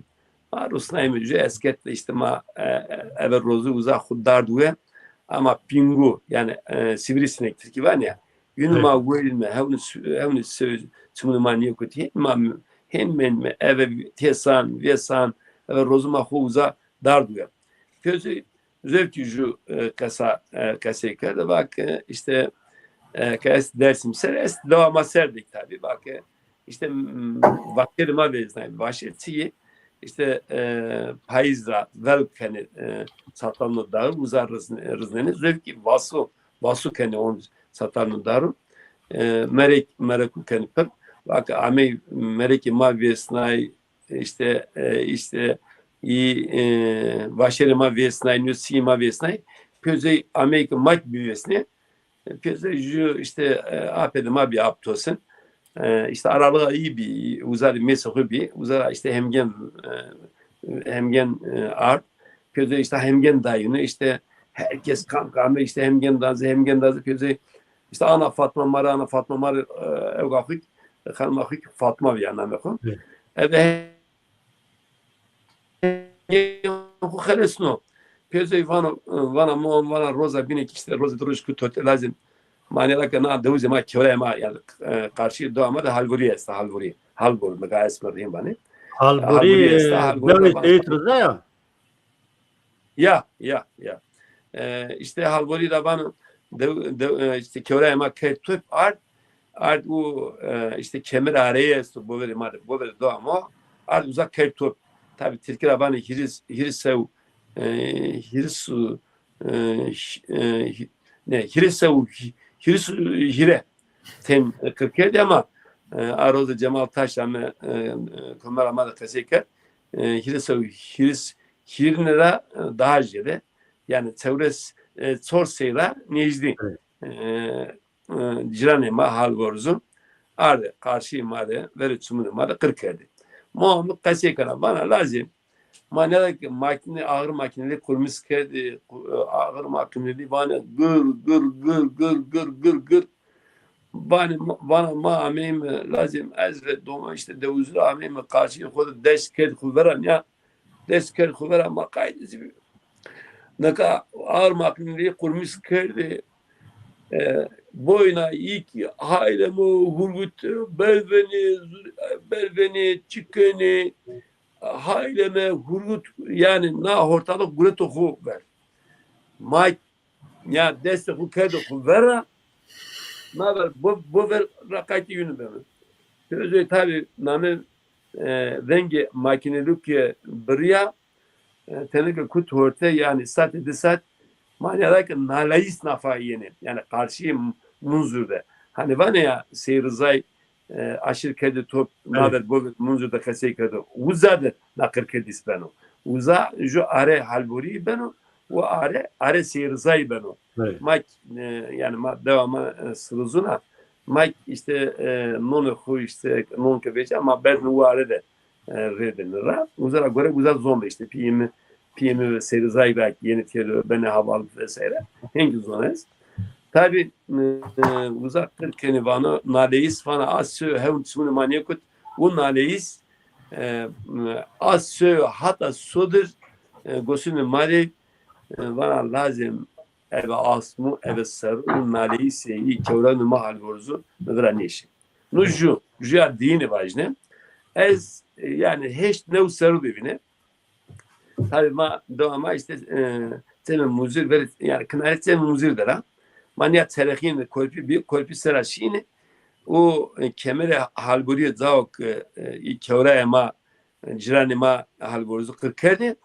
ma rusnayîme ju esket de îşte ma, e, e, eve rozu uza xo dard we. Ama pîngu, yanî, e, sivrisinek tirkî vanê ya. Yînu ma werîme, hewnî, hewnî se-, çimunê ma nêkotî. Hên ma, hên menîme eve têsan, vêsan, eve rozu ma xo uza dard we. Pêzê zewj kî ju, e, qesa, e, qesey kerde, va ke, îşte, e, ke est Dersim ser, est dewa ma ser de kî tabî, va ke, îşte, m, vaşêrê ma vêsnay. Vaşêr çi yê? Îşte, e, payîz ra vel kenê, e, satalno daru, uza rizn-, riznenê. Zewj kî vasu, vasu kenê on satalno daru. E, merek, mereku kenê pir. Va ke amey merekê ma vêsnay, îşte, e, îşte, î, e, vaşêrê ma vêsnay, nîyo sîyê ma vêsnay. Pêzey amey ke ma kî bivêsnê. Pêzey ju îşte, e, apê de ma bî, ap Tosin. E, îşte aralığa î bî, uza de mêsê xo bî, uza ra îşte hemgen, e, hemgen, e, ard. Pêzey îşte hemgen dayîne, îşte herkes kam kame îşte hemgen dazê, hemgen dazê, pêzey îşte ana Fatma ma rê, ana Fatma ma rê, e, ewka xo kî, xanima xo kî Fatma bîya namê xo. Evet. Eve xo xelesno. Pêzey vano, vana mo, vana roza bîne kî îşte roza di roj kî tote lazim. Manê ra ke na dewizê ma, kewrayê ma, yanî, e, qarşî dewa ma de halburî esta, halburî. Halbur, mi ga esmer hên vanê. Halburî, halburî esta, e, halburî de vana Seyîd Riza ya? Ya, ya, ya. E, îşte halburî de vano, de, de, e, îşte kewrayê ma kerd top ard, ard û, e, işte kemer areye esto, boverê ma de, boverê dowa ma, ard uza kerd top. Tabi tirkî ra vanê hîris, hîris sew, e, hîris, e, hi-, e, hi-, ne, hîris sew, hi-, hîris hîre ten qir kerdî ama, e, a roze Cemal Taş ame, e, e, komera ma de qesey kerd. E, hîris sew, hîris hîrine ra, e, daha jêde. Yani çewres, e, çor sey ra nêjdî. Evet. E, e, cîranê ma Halvorzû arde qarşî ma de, verê çimunê ma de qir kerdî. Ma mi qesey kena, vana lazim. Ma nêda ke makîne, axir makînelî qurmîs kerdî, qu-, axir makînelî vanê gir, gir, gir, gir, gir, gir, gir. Vanê ma, vana ma ameyme, lazim ez ve doma işte dewizû ra ameyme qarşî xo de dest kerd xo vera nîya. Dest kerd xo vera ma qayt zî. Nika ağır makînelî qurmîs kerdî. E, boyna yî kî hayleme hurgut bervenê, zur-, bervenê, çikenê, hayleme hurgut, yani na hortalık gureto xo ver. Ma ya destê xo kerdo xo vera, na ver, bo, bo ver ra qaytê yûnî beno. Sözü tabi name, e, vengê makînelû ke birîya, e, tenê ke kut horte, yani saetê di saet, manîya da ke naleyîs nafa yenê. Yani qarşîyê Munzur de. Hani vanê ya Sey Rizay, e, aşîr kerdî top, evet, naver bover Munzur de qesey kerdo. Uza de na qirkerdîs beno. Uza ju are Halborî beno, u are, are Sey Rizay beno. Evet. Ma, e, yani ma dewa ma, e, Sirozûn a. Ma işte, e, nonê xo işte, non ke vecîya ma berdin u are de, e, rê de nira. Uza ra gore uza zon de işte pîyê mi, pîyê mi ve Sey Rizay belki yeni têdo benê havalı vesaire. Hengî zon est. Tabi, e, e, uza qir kenî vano, naleyîs vana, a sew hewn çimunê ma nêkut. U naleyîs, e, a sew hata sodir, e, gosunê ma rê, e, vana lazim eve asmû, eve serrû, naleyîsê yî kewranê ma Halvorzû mi vira nêşî. No ju, juya diyine vajne. Ez, e, yani heşt new serrû de vîne. Tabi ma dewa ma işte, e, Çemê Muzir ver, yani kinare Çemê Muzir der a. Ma nîya Çerexîn de korpî bi, korpî sera şîne. O, e, kemerê Halborîye cao ke, e, î kewrayê ma, e, cîranê ma Halvorzû qir kerdê.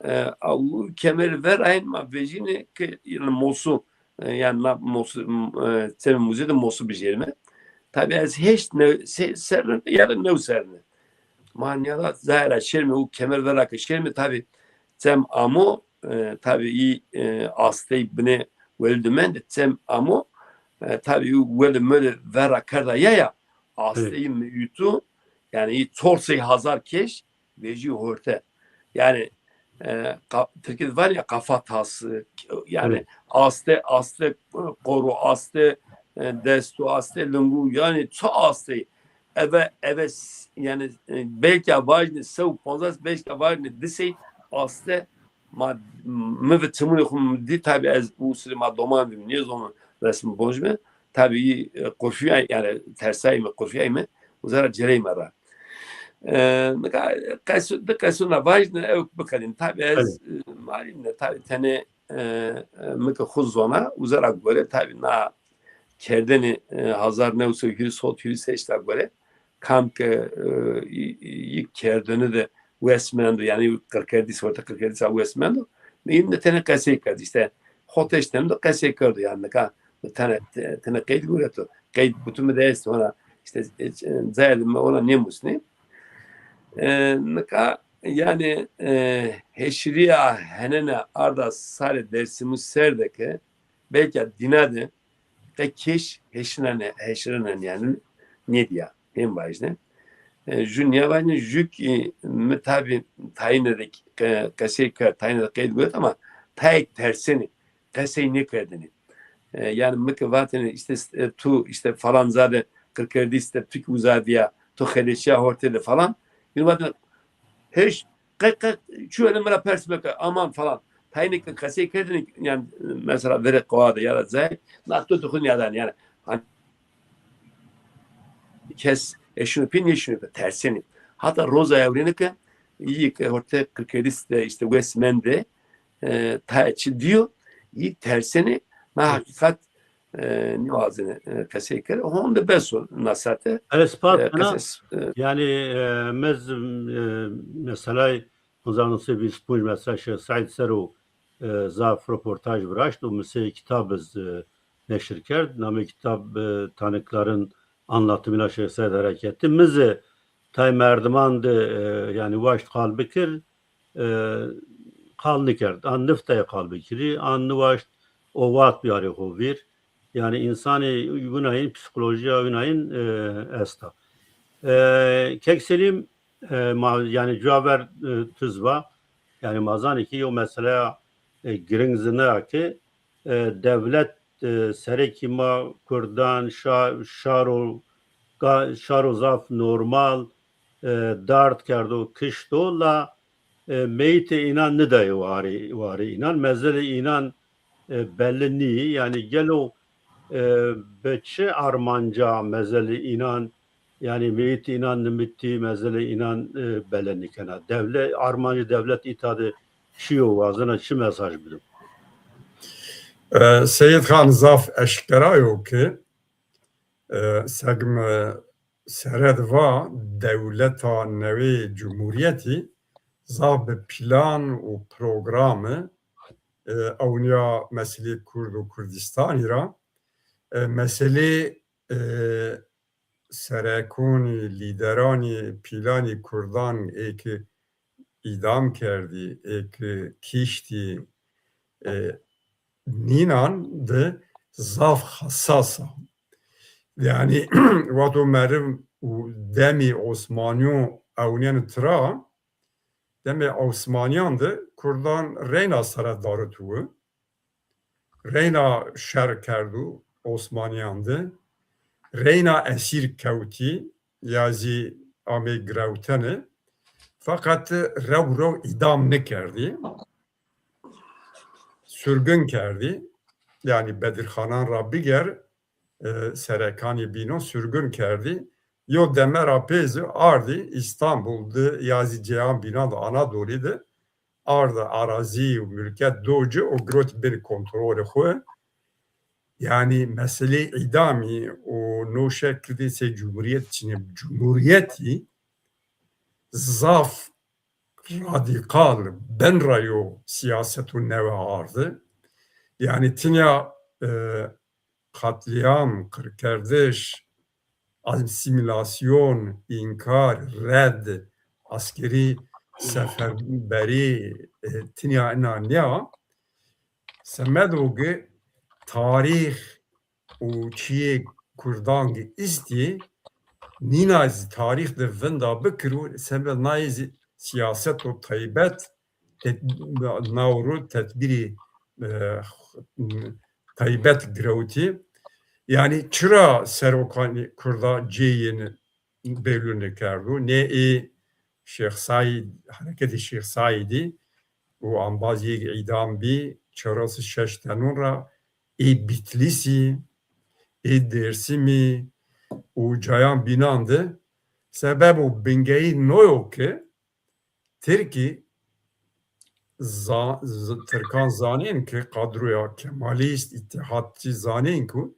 E, a, u kemerî ver ayn ma vejîne ke, yani mosu, e, yani na mosu, m-, e, Çemê Muzir de mosu bijêrime. Tabi ez heşt new, se-, serrî ya da new serrî. Ma nîya da zahira şêrme, u kemer vera ke şêrme, tabi Çem amo, e, tabi î, e, astey binê welidû mende, Çem amo, e, tabi u weli moli vera kerda ya ya, astey mi yutu, yani î çor sey hazar keş vejî horte. Yani, e, ka-, Tirkî de vanê ya kafatası, yani aste, aste, e, qoru aste, e, destu aste, lingu, yani ço aste. Eve, eve s-, yani, e, belki vajne sew pancas, belki vajne di sey aste ma, mi ve çimunê xo mi dî, tabi ez u sirê ma doman vîm, nêzono resmi bonc mi. Tabi, e, qufîyay, yani tersay mi, qufîyay mi, uza ra cerey mi ra. E, nika qesu-, di qesûna vajne, ew biqedîn. Tabi ez, e, marîne, tabi tenê, e, e, mi ke xwu zona, uza ra gore, tabi na kerdenê, e, hazar new sey hîris hot hîris heşt ra gore, kam ke, e, î-, î-, î kerdene de wes mendo, yani qirkerdîs, orta qirkerdîs ra wes mendo. Mi îm de tenê qesey kerd, işte, hot heşt tene de qesey kerdo, yani nika mi tenê, te-, tenê qeyd gureto. Qeyd kutu mi de est, ona, işte, e, cayê de mi ona nêmusnê. E, nika, yani, e, heşirîya henene arda sarê Dêrsimû ser de ke, belka dîna de, qe keş heşinane, heşirinen yani nêdîya. Hên vajne. E, ju nîya vajne, ju kî mi tabi tayîne de qe-, qesey kerd, tayîne de qeyd guret ama tayêk tersenê, qesey nêkerdêne. E, yani mi ke vatêne işte, e, tu işte falan zade qirkerdîs de, tu kî uza dîya, tu xeleşîya hortê de falan. Yine vatêne, heş, qe, qe, çi wele mi ra pers meke, aman falan. Tayîne ke qesey kerdêne, yani mesela verê qoa de ya da cayê, na to tu xwu nîyadanê. Yani hani kes eşino pê, nêşino pê, tersenê. Hata roza ewrêne ke î ke hortê qirkerdîs de işte wes mende, e, tayê çi dîyo, î tersenê, na heqîqet e, nêwazine, e, qesey kir. Honde bes o nasate. Ez spas e, kena. Qesey, e, Yanî, e, mi z-, e, meselay hezar neh sey vîst û ponc mesela Şêx Seîd ser o, e, zaf roportaj viraşt û mi sey kitab iz, e, neşir kerd. Namê kitab, e, Tanıkların Anlatımıyla Şêx Seîd Hareketi. Mi zî tay merdiman de, e, yanî waşt qal bikir, e, qal nikerd. An niftay qal bikirî, an niwaşt o vat biyarê xo vîr. Yanî însanê wina yin, psîkolojîya wina yin, e, esta. E, Kek Selîm, e, ma, yanî cuwa ver, e, tu zî va, yanî ma zanî ki yew meseleya, e, giring zî na ya ki, e, dewlet, e, serekî ma kurdan, şa-, şaro, ga-, şaro zaf normal, e, dard kerdo, kişto, la, e, meyîtê înan nidayê warê, warê înan. Mezelê înan, e, belli nîyî. Yanî gelo, e, bi çi armanca mezelê înan, yanî meyîtê înan nimitî, mezelê înan, e, bele nîkena? Dewle-, armancê dewlet îta de çi yo, wazena çi mesaj bido? E, Seyîd Xan, zaf eşkera yo ki, e, seg mi sere de va, dewleta newê cumhurîyetî zaf bi plan û programi, e, ewnîya meselê Kurd û Kurdîstanî ra, e, meselê, e, serekonî, lîderanî, pîlanî Kurdan ê ki îdam kerdî, ê ki kiştî, e, nînan de zaf hesas a. Yanî wexto meriv û demî Osmanîyo ewnîyeno tira, demê Osmanîyan de Kurdan reyna sere darit wi. Reyna şer kerdo Osmanîyan de. Reyna esîr kewtî ya zî amê girewtene. Feqet rew rew îdam nikerdî. Surgun kerdî. Yanî Bedirxanan ra biger, e, serekanê bînan surgun kerdî. Yo deme ra pê zî ardî Îstanbul de ya zî cêyan bînan de Anadolî de ardi arazî û mulket do ci û girotî bin kontrolê xwu. Yanî meselê îdamî û no şekil de sey cumhurîyet çinê. Cumhurîyetî zaf radîkal bin ra yo sîyaseto newe ardi. Yanî tinya, e, qatlîam, qirkerdiş, asîmîlasyon, înkar, red, eskerî seferberî, e, tinya ina nîya. Semedo ki tarîx û çîyê Kurdan ki îstî, nîna zî tarîx de vinda bikiro, semed nayê zî sîyaseto taybet, tet-, nawro tedbîrî, e, taybet girewtî. Yanî çira serokanî Kurda cê yin belû nikerdo? Nê ê Şêx Saîd, hereketê Şêx Saîdî û embaz yê îdam bî, çewres û şeş tenûn ra ê Bitlîsî, ê Dêrsimî û cayan bînan de. Sebebo bingehî no yo ke Tirkî za-, z-, Tirkan zanên ke kadroya Kemalîst, îtîhadçî zanên ku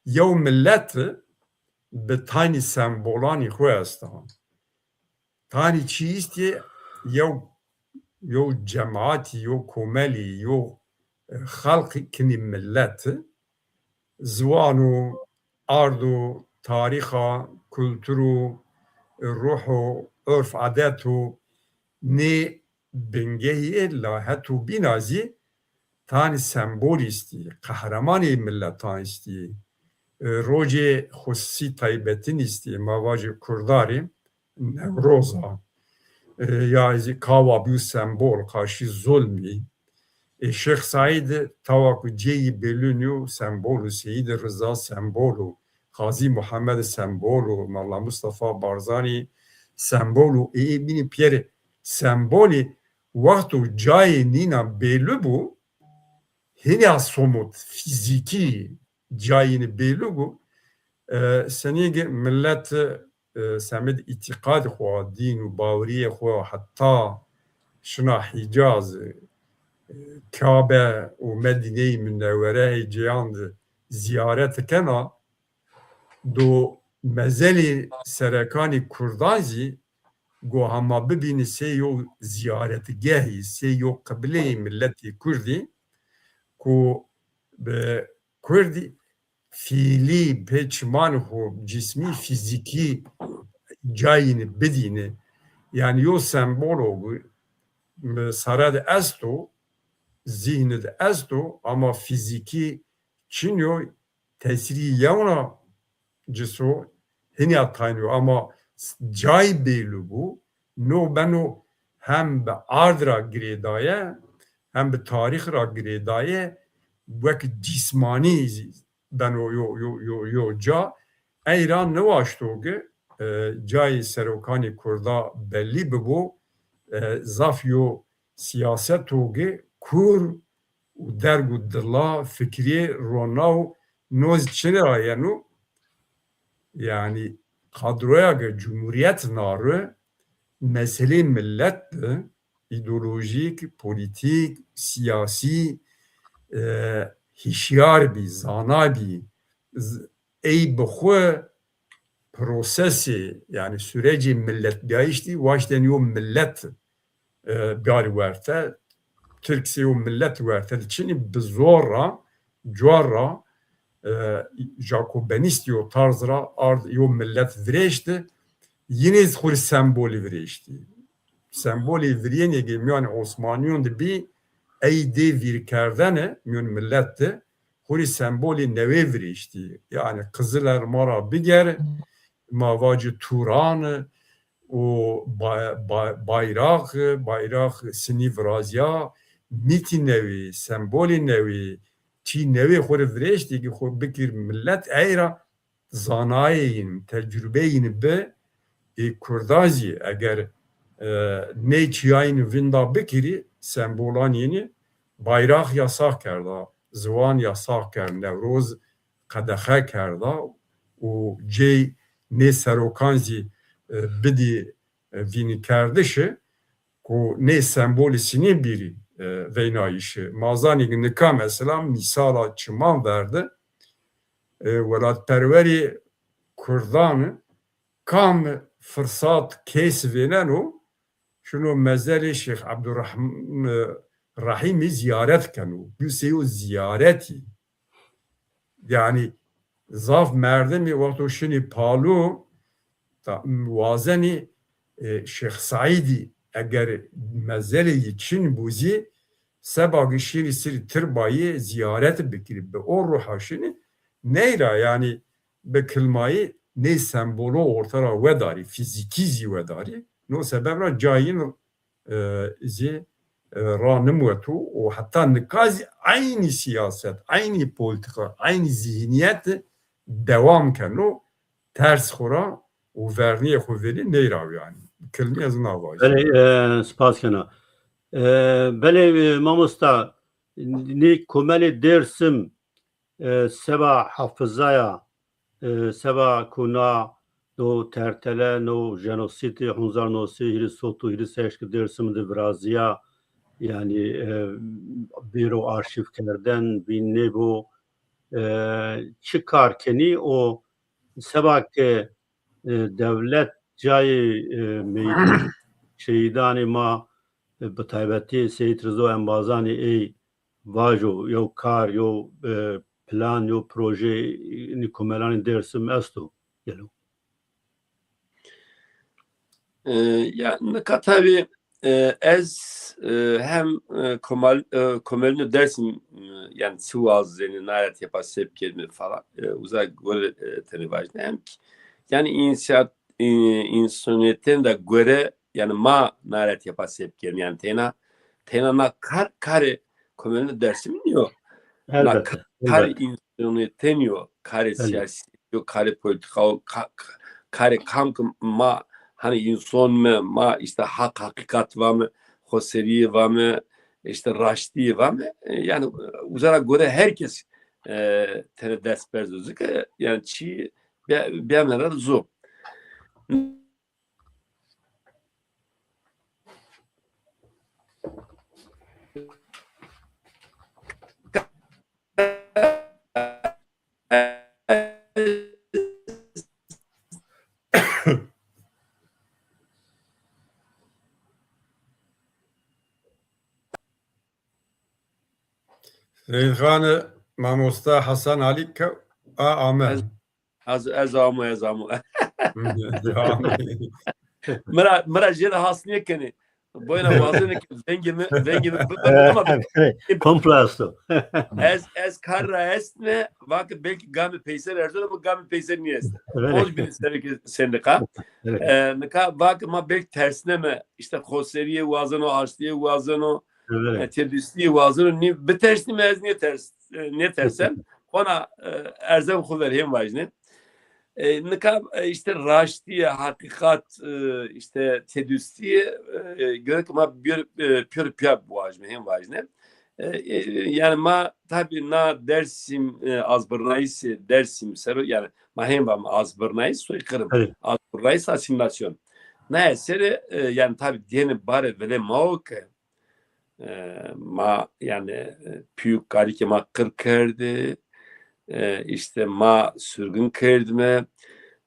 yew milet bi taynî sembolanî xwu esta. Tanî çî îstî yew, yew cemaatî, yew komelî, yew, e, xelqî kinî milet. Ziwan o, ard o, tarîx a, kultur o, ruh o, urf adet o, nê bingehî ê la heto bîna zî tanî sembol îstî, qehremanê miletan îstî, e, rojê xusî taybetin îstî, ma vajê Kurdarî Newroz a. E, ya zî kawa bîyo sembol qarşî zulmî. E, Şêx Saîd tawa ku cêyî belûn yo, sembol o, Seyîd Riza sembol o, Qazî Muhammed sembol o, Mela Mustafa Barzanî sembol o. E, ê bînî pîyerê sembolî wexto cayê nînan belû bo, hîna somut, fîzîkî cayînî belû bo, e, senî ki milet, e, semedê îtîqadê xwu, dîn û bawerîyê xwu, heta şina Hîcaz, e, Kabe û Medîneyê Munewwere ê cêyan de zîyaret kena, do mezelê serekanê kurdan zî go hema bibînî sey yo zîyaretgehî, sey yo qibleyê miletê kurdî ku bi kurdî fiîlî pê çimanê xo, cismî, fîzîkî cayîni bidîni. Yanî yo sembolo sare de esto, zîhni de esto ama fîzîkî çin yo, tesîrî yewna ci so, hinî ya tayn o ama cay bêlû bû. No beno hem bi ard ra girêdaye hem bi tarîx ra girêdaye, wek cîsmanî zî beno yo, yo, yo, yo ca. Ey ra niwaşto ki, e, cayê serokanê kurda bellî bibo, e, zaf yo sîyaseto ki kûr û derg û dila, fikrî, rona û noz çinî ra yeno. Yanî kadroya ke cumhurîyet na ri meselê milet bi, îdeolojîk, polîtîk, sîyasî, e, hîşyar bî, zana bî, z-, ey bi xwu prosesê, yanî surecê miletbîyayîş dî, waştên yo milet, e, biyarî werte. Tirk sey yo milet werte de çinî, bi zor ra, cuar ra, e, Jakobenîst yo tarz ra ard yo milet virêşti. Yinê zî xwu rê sembolî virêştî. Sembolê virênê ke mîyanê Osmanîyon de bî, ey dê vîrkerdene mîyon milet de, xwu rê sembolê newê virêştî. Yanî Qizil Elma ra biger, ma vacî Turan û ba-, ba-, bayraq, bayraq sinî virazîya, mîtî newî, sembolî newî, çî newî xwu rê virêştî ki xwu bikir milet, ey ra zanayê yin, tecrubeyê yin bi, ê kurdan zî eger, e, nê çîyayîn vinda bikirî, sembolan yînî, bayraq yasax kerda, ziwan yasax kerd, Newroz qedexe kerda û cey nê serokan zî, e, bidî, e, vînîkerdişi ku nê sembolî sinî bîrî, e, veynayîşi. Ma zanî ki nika mesela mîsala çiman verdi, e, welatperwerî kurdan kam firsat kes vêneno, şino mezelê Şêx Ebdurrahim-, e, Rahîmî zîyaret keno. Bî sey yo zîyaretî. Yanî zaf merdimî wexto şinî Palu, ta-, wazenî, e, Şêx Seîdî eger mezelê yi çin bû zî, seba ki şinî sirî tirbayî zîyaret bikirî. Bi o ruha şinî ney ra, yanî bi kilmayî nê sembolo orte ra wedarî, fîzîkî zî wedarî. No sebeb ra cayîn, e, zî, e, ra nimweto û heta nika zî eynî sîyaset, eynî polîtîka, eynî zîhnîyet dewam keno, ters xwu ra û vernîyê xwu vênî ney ra yanî. Kilmî ez na vajî. Belê, e, spas kena. E, belê, e, mamosta, nê komelê Dêrsim, e, seba hafizaya, e, seba ku na no tertele, no jenosîdê hezar new sey hîris û heşt û hîris û heşt ki Dêrsim de virazîya, yanî, e, bêro arşîv kerden, vîn nêbo, e, çi kar kenî û seba ke, e, dewlet cayê, e, meyît şehîdanê ma, e, bi taybetî Seyîd Rizo Embazanî ey vajo, yew kar, yew, e, plan, yew proje, e, nî komelanê Dêrsim esto gelo? E, ya, nika tabî, e, ez, e, hem, e, komal-, e, komelînê Dêrsim, e, yanî çi wazenê, nare tepa se bikerîme falan, e, uza gore, e, tenê vajîne. Hem ki, yanî însiyat-, e, însanîyetên de gore, yanî ma nare tepa se bikerîme. Yanî teyna, teyna na kar, karê komelînê Dêrsimî nîyo. Na elbette, ka-, karê elbette. Însanîyetên yo, karê Belê. Sîyasî yo, karê polîtîka yo, ka-, ka-, karê kam ki ma hanî înson me, ma îşte haq, heqîqat vame, xoserîye vame, îşte raştîye vame. E, yanî, e, uza ra gore her kes, e, tenê dest berzo. Zike, yanî çî be-, bêmene ra zo. Seyîdxanê mamosta Hasan Alî ke a ame. Ez, ez, ez amo, ez amo. Mi ra, mi ra jê de has nêkenê. Boyna wazeno ke vengê mi, vengê mi bibe, ama komplo esto. Ez, ez kar ra estme, vake belkî gamê peyser erzeno, ama gamê peyser nêeste. Evet. Onc bîne sereke sendîka. Evet. E, nika vake ma belkî tersneme, îşte xoserîye wazeno, aştîye wazeno, Evet. e, têdustîye wazeno, nî bitersnîme, ez nêters, e, nêtersem. Hona, e, erzem xwu ver hên vajîne. E, nika, e, îşte raştîye, heqîqat, e, îşte têdustîye, e, gerek ma bir, e, pir piya biwajîme, hên vajîne. E, e, yanî ma tabî na Dersim, e, azbirnayîsê Dersim ser o, yanî ma hên vame azbirnayîs, soyqirm. Evet. Azbirnayîs asîmîlasyon. Na esere, e, yanî tabî dêne barê vilê ma o ke, e, ma, yanî, e, pîyû kalikê ma qir kerdî, e, îşte ma surgun kerdîme,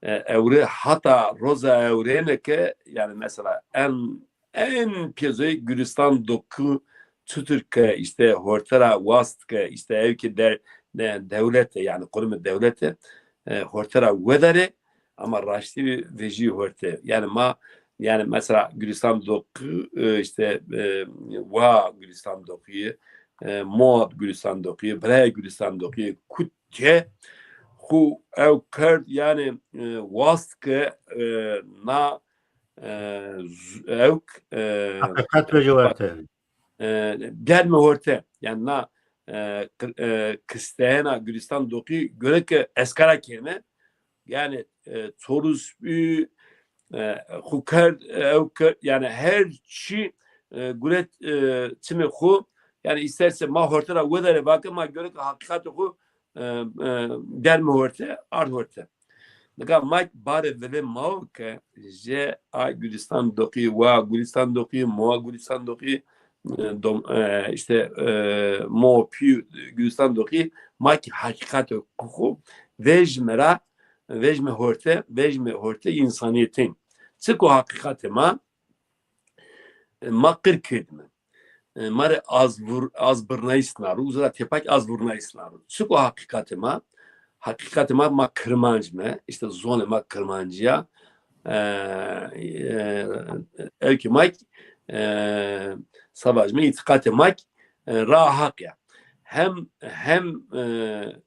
e, ewre hata roza ewrêne ke, yanî mesela en, en pêzoyê Gulîstan Doku çutir ke îşte horte ra wast ke îşte ewkê de, de, dewlete, yanî qurumê dewlete, e, horte ra wedarê, ama raştî vejî horte. Yanî ma, yanî mesela Gulîstan Doku, e, îşte, e, wa Gulîstan Dokuyê, e, moa Gulîstan Dokuyê, birayê Gulîstan Dokuyê kut ke xwu ew kerd, yanî, e, wast ke, e, na, e, z-, ewk, e, heqîqet vejî werte. E, berdîme horte. Yanî na, e, kir-, e, kisteyena Gulîstan Doku gerek ke eskara keme. Yanî, e, çorus bî, e, xwu kerd, e, ew kerd, yanî her çî, e, guret, e, çimê xwu, yanî îsterse ma horte ra wedarê vake, ma gerek ke heqîqatê xwu, e, e, berdîme horte, ard horte. Nika ma barê vilê ma o ke jê a Gulîstan Doqî, wa Gulîstan Doqî, moa Gulîstan Doqî, e, dom-, e, îşte, e, mo pî Gulîstan Doqî, ma kî heqîqatê xwu vejîme ra, vejîme horte, vejîme hortê însanîyetîn. Çik o heqîqatê ma? E, ma qir kerdîme. E, ma rê azvur-, azbirnayîs na ro, uza ra têpa kî azvurnayîs na ro. Çik o heqîqatê ma? Heqîqatê ma, ma kirmanc me, îşte zonê ma kirmancî ya. E, e, ewkê ma kî, e, se vajîme, îtîqatê ma kî, e, raa Haq ya. Hem, hem, e,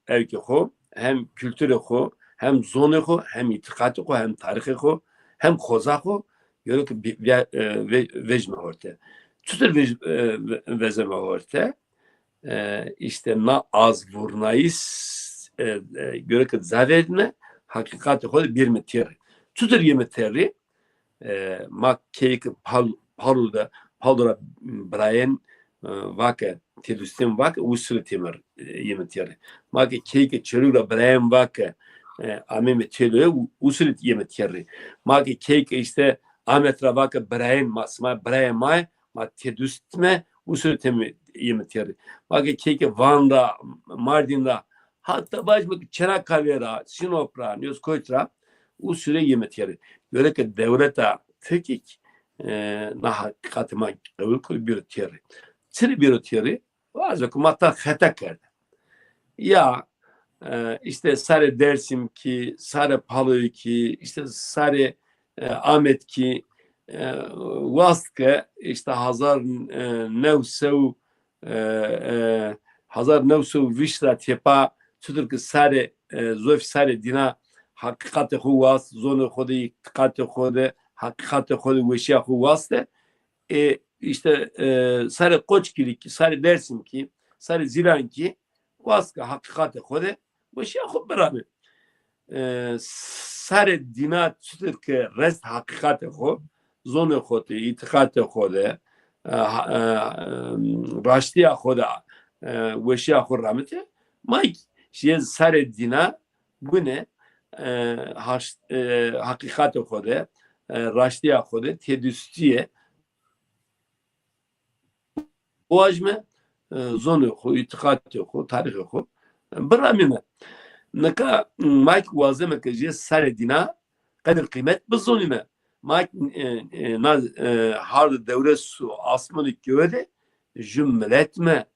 ewkê xo, hem kulturê xo, hem zonê xo, hem îtîqatê xo, hem tarîxê xo, hem xoza xo, gerek ke bi-, ve-, e, ve-, vejîme horte. Çutir vej-, e, ve-, vezeme horte? E, îşte na azvurnayîs, e, e, gerek ke ca verdîme, heqîqatê xo de bêrîme têrî. Çutir yeme têrî? E, ma keyke Pal-, Palo de, Palo ra birayên, e, vake, têdustên vake, usure tême, e, yeme têrî. Ma ke keyke Çolîg ra birayên vake, e, ameyme têloye, u-, usure yeme têrî. Ma ke keyke îşte Amed ra vake birayên ma, sima birayê ma yê, ma têdustme, usure tême, yeme têrî. Ma ke keyke Van ra, Mardîn ra, hata vajîme ke Çanakkale ra, Sinop ra, nîyoz koyt ra, usure yeme têrî. Gerek ke dewleta Tirkî kî, e, na heqîqatê ma qebul kero, bêro têrî. Çirê bêro têrî? Vazo ke ma ta xeta kerde. Ya, e, îşte sarê Dersim kî, sarê Paloyî kî, îşte sarê, e, Amed kî, e, wast ke îşte hezar, e, new sew, e, e, hezar new sew vîst ra têpa çutir ke sarê, e, zofî sarê dîna heqîqatê xo wast, zonê xo de, îtîqatê xo de, heqîqatê xo de, weşîya xo waste. E, îşte, e, sarê Qoçgirî kî, sarê Dersim kî, sarê Zîlan kî wast ke heqîqatê xo de weşîya xo biramê. E, sarê dîna çutir ke rest heqîqatê xo, zonê xo de, îtîqatê xo de, e, ha-, e, raştîya xo de, e, weşîya xo ramite, ma kî jê sarê dîna gune, e, haş-, e, heqîqatê xo de, e, raştîya xo de, têdustîye wajîme, e, zonê xo, îtîqatê xo, tarîxê xo, e, biramîme. Nika ma kî wazeme ke jê sarê dîna qedir qîmet bizonîme. Ma, e, e, na, e, hard dewres û asmanî göğe de ju milet me.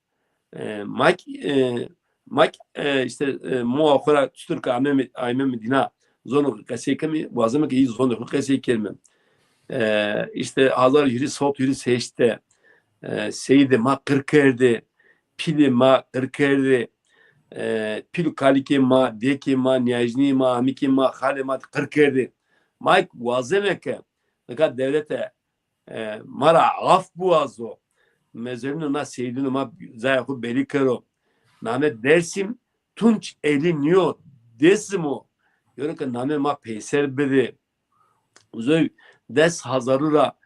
E, ma, e, ma, e, işte, e, moa xo ra çutur ke ameme, aymeme dîna zonê xo qesey keme, wazeme ke î zonê xo qesey kerime. E, işte hazar hîris sot hîris heşt de, e, seyîdê ma qir kerdê, pîlê ma qir kerdê, e, pîl û kalikê ma, dêkê ma, nîyajnîyê ma, amîkê ma, xalê ma qir kerdê. Ma wazeme ke nika dewlete e, ma ra af biwazo. Mezarîno na seyîdîno ma cayê xo belî kero. Name Dêrsim Tunç elî nîyo, Dêrsim o. Gere ke name ma peyser bidê. Uzoy des hazarû ra,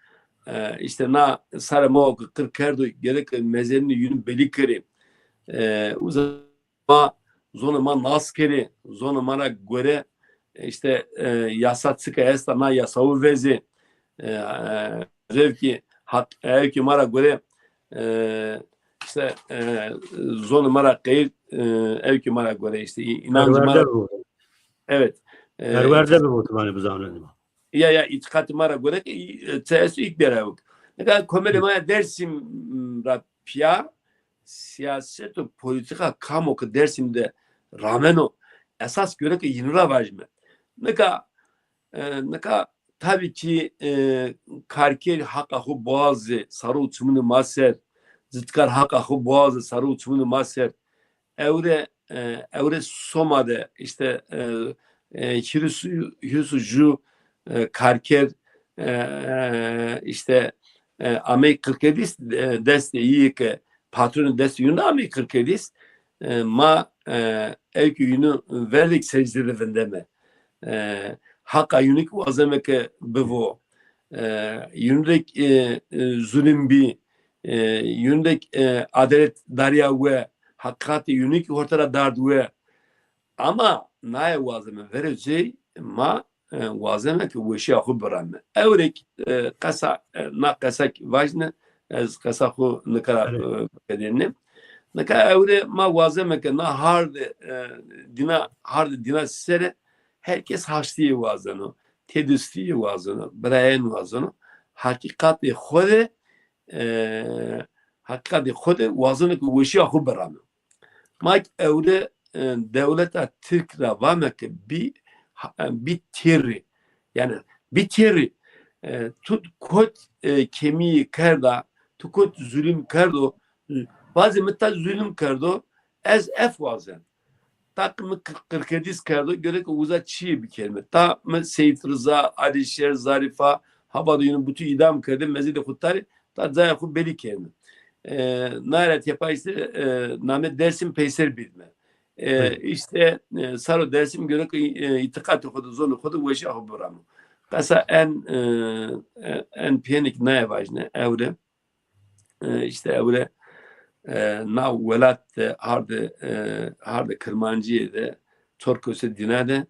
e, işte na sarê ma o ke qir kerdo, gere ke mezarîno yînû belî kerê. E, uza ma zonê ma nas kerê, zonê ma ra gore, e, işte, e, yasa çika esta, na yasawu vezê. E, e, ew ki hak, ew ki ma ra gore, e, işte, e, zonê ma ra qeyr, e, ew ki ma ra gore işte, i-, inancê ma ra, evet. E, perwerde bibo, ti vanê bizanenê ma. Ya, ya, îtîqatê ma ra gore ki, e, çi esto îk derewik. Nika komelê ma ya Dêrsim ra pîya siyaset û polîtîka kamo ke Dêrsim de rameno, esas gere ke yînû ra vajîme. Nika, e, nika tabî kî, e, karker haqa xo biwazê sare û çimunê ma ser, zitkar haqa xo biwazê sare û çimunê ma ser. Ewre, e, ewre Soma de işte, e, e, hîris, hîris û ju, e, karker, e, e, işte, e, amey qirkerdîs, e, destê îyê ke patronê destê yûn de amey qirkerdîs, e, ma, e, ewkî yûnû verdek secde de vindeme. E, haqa yûnû kî wazeme ke bivo. E, yûnû de, e, e, zulim bî, e, yûnû de, e, adalet darîya we, heqîqatê yûnû kî horte ra dard we. Ama naye wazeme verê cey ma, e, wazeme ke weşîya xo birame. Ewrêk, e, qesa, e, na qesa kî vajne, ez qesa xo nika ra, e, biqedêne. Nika ewre ma wazeme ke na hardê, e, dîna, hardê dîna sere her kes haştîye wazeno, têdostîye wazeno, birayen wazeno. Heqîqatê xo de, e, heqîqatê xo de wazeno ke weşîya xo birame. Ma kî ewre, e, dewleta Tirk ra vame ke bî, ha, bî têrî. Yanî bî têrî, e, tu kot, e, kemîyî kerda, tu kot zulîm kerdo, bazê mi ta zulîm kerdo, ez ef wazen. Ta ki mi qir-, qirkerdîs kerdo, gerek uza çîyê bikerime. Ta mi Seyîd Riza, Alîşêr, Zarîfa, hava de yînû butû îdam kerde, mezêdê xo tarê, ta cayê xo belî kerime. E, naye ra tepay îşte, e, name Dêrsim peyser bidme. E, îşte, e, saro Dêrsim gerek, e, îtîqatê xo de, zonê xo de weşîya xo biramo. Qesa en, e, e, en pênik naye vajne, ewre. E, işte ewre, e, na welat de hardê, e, hardê Kirmancîye de, Torkosê dîna de,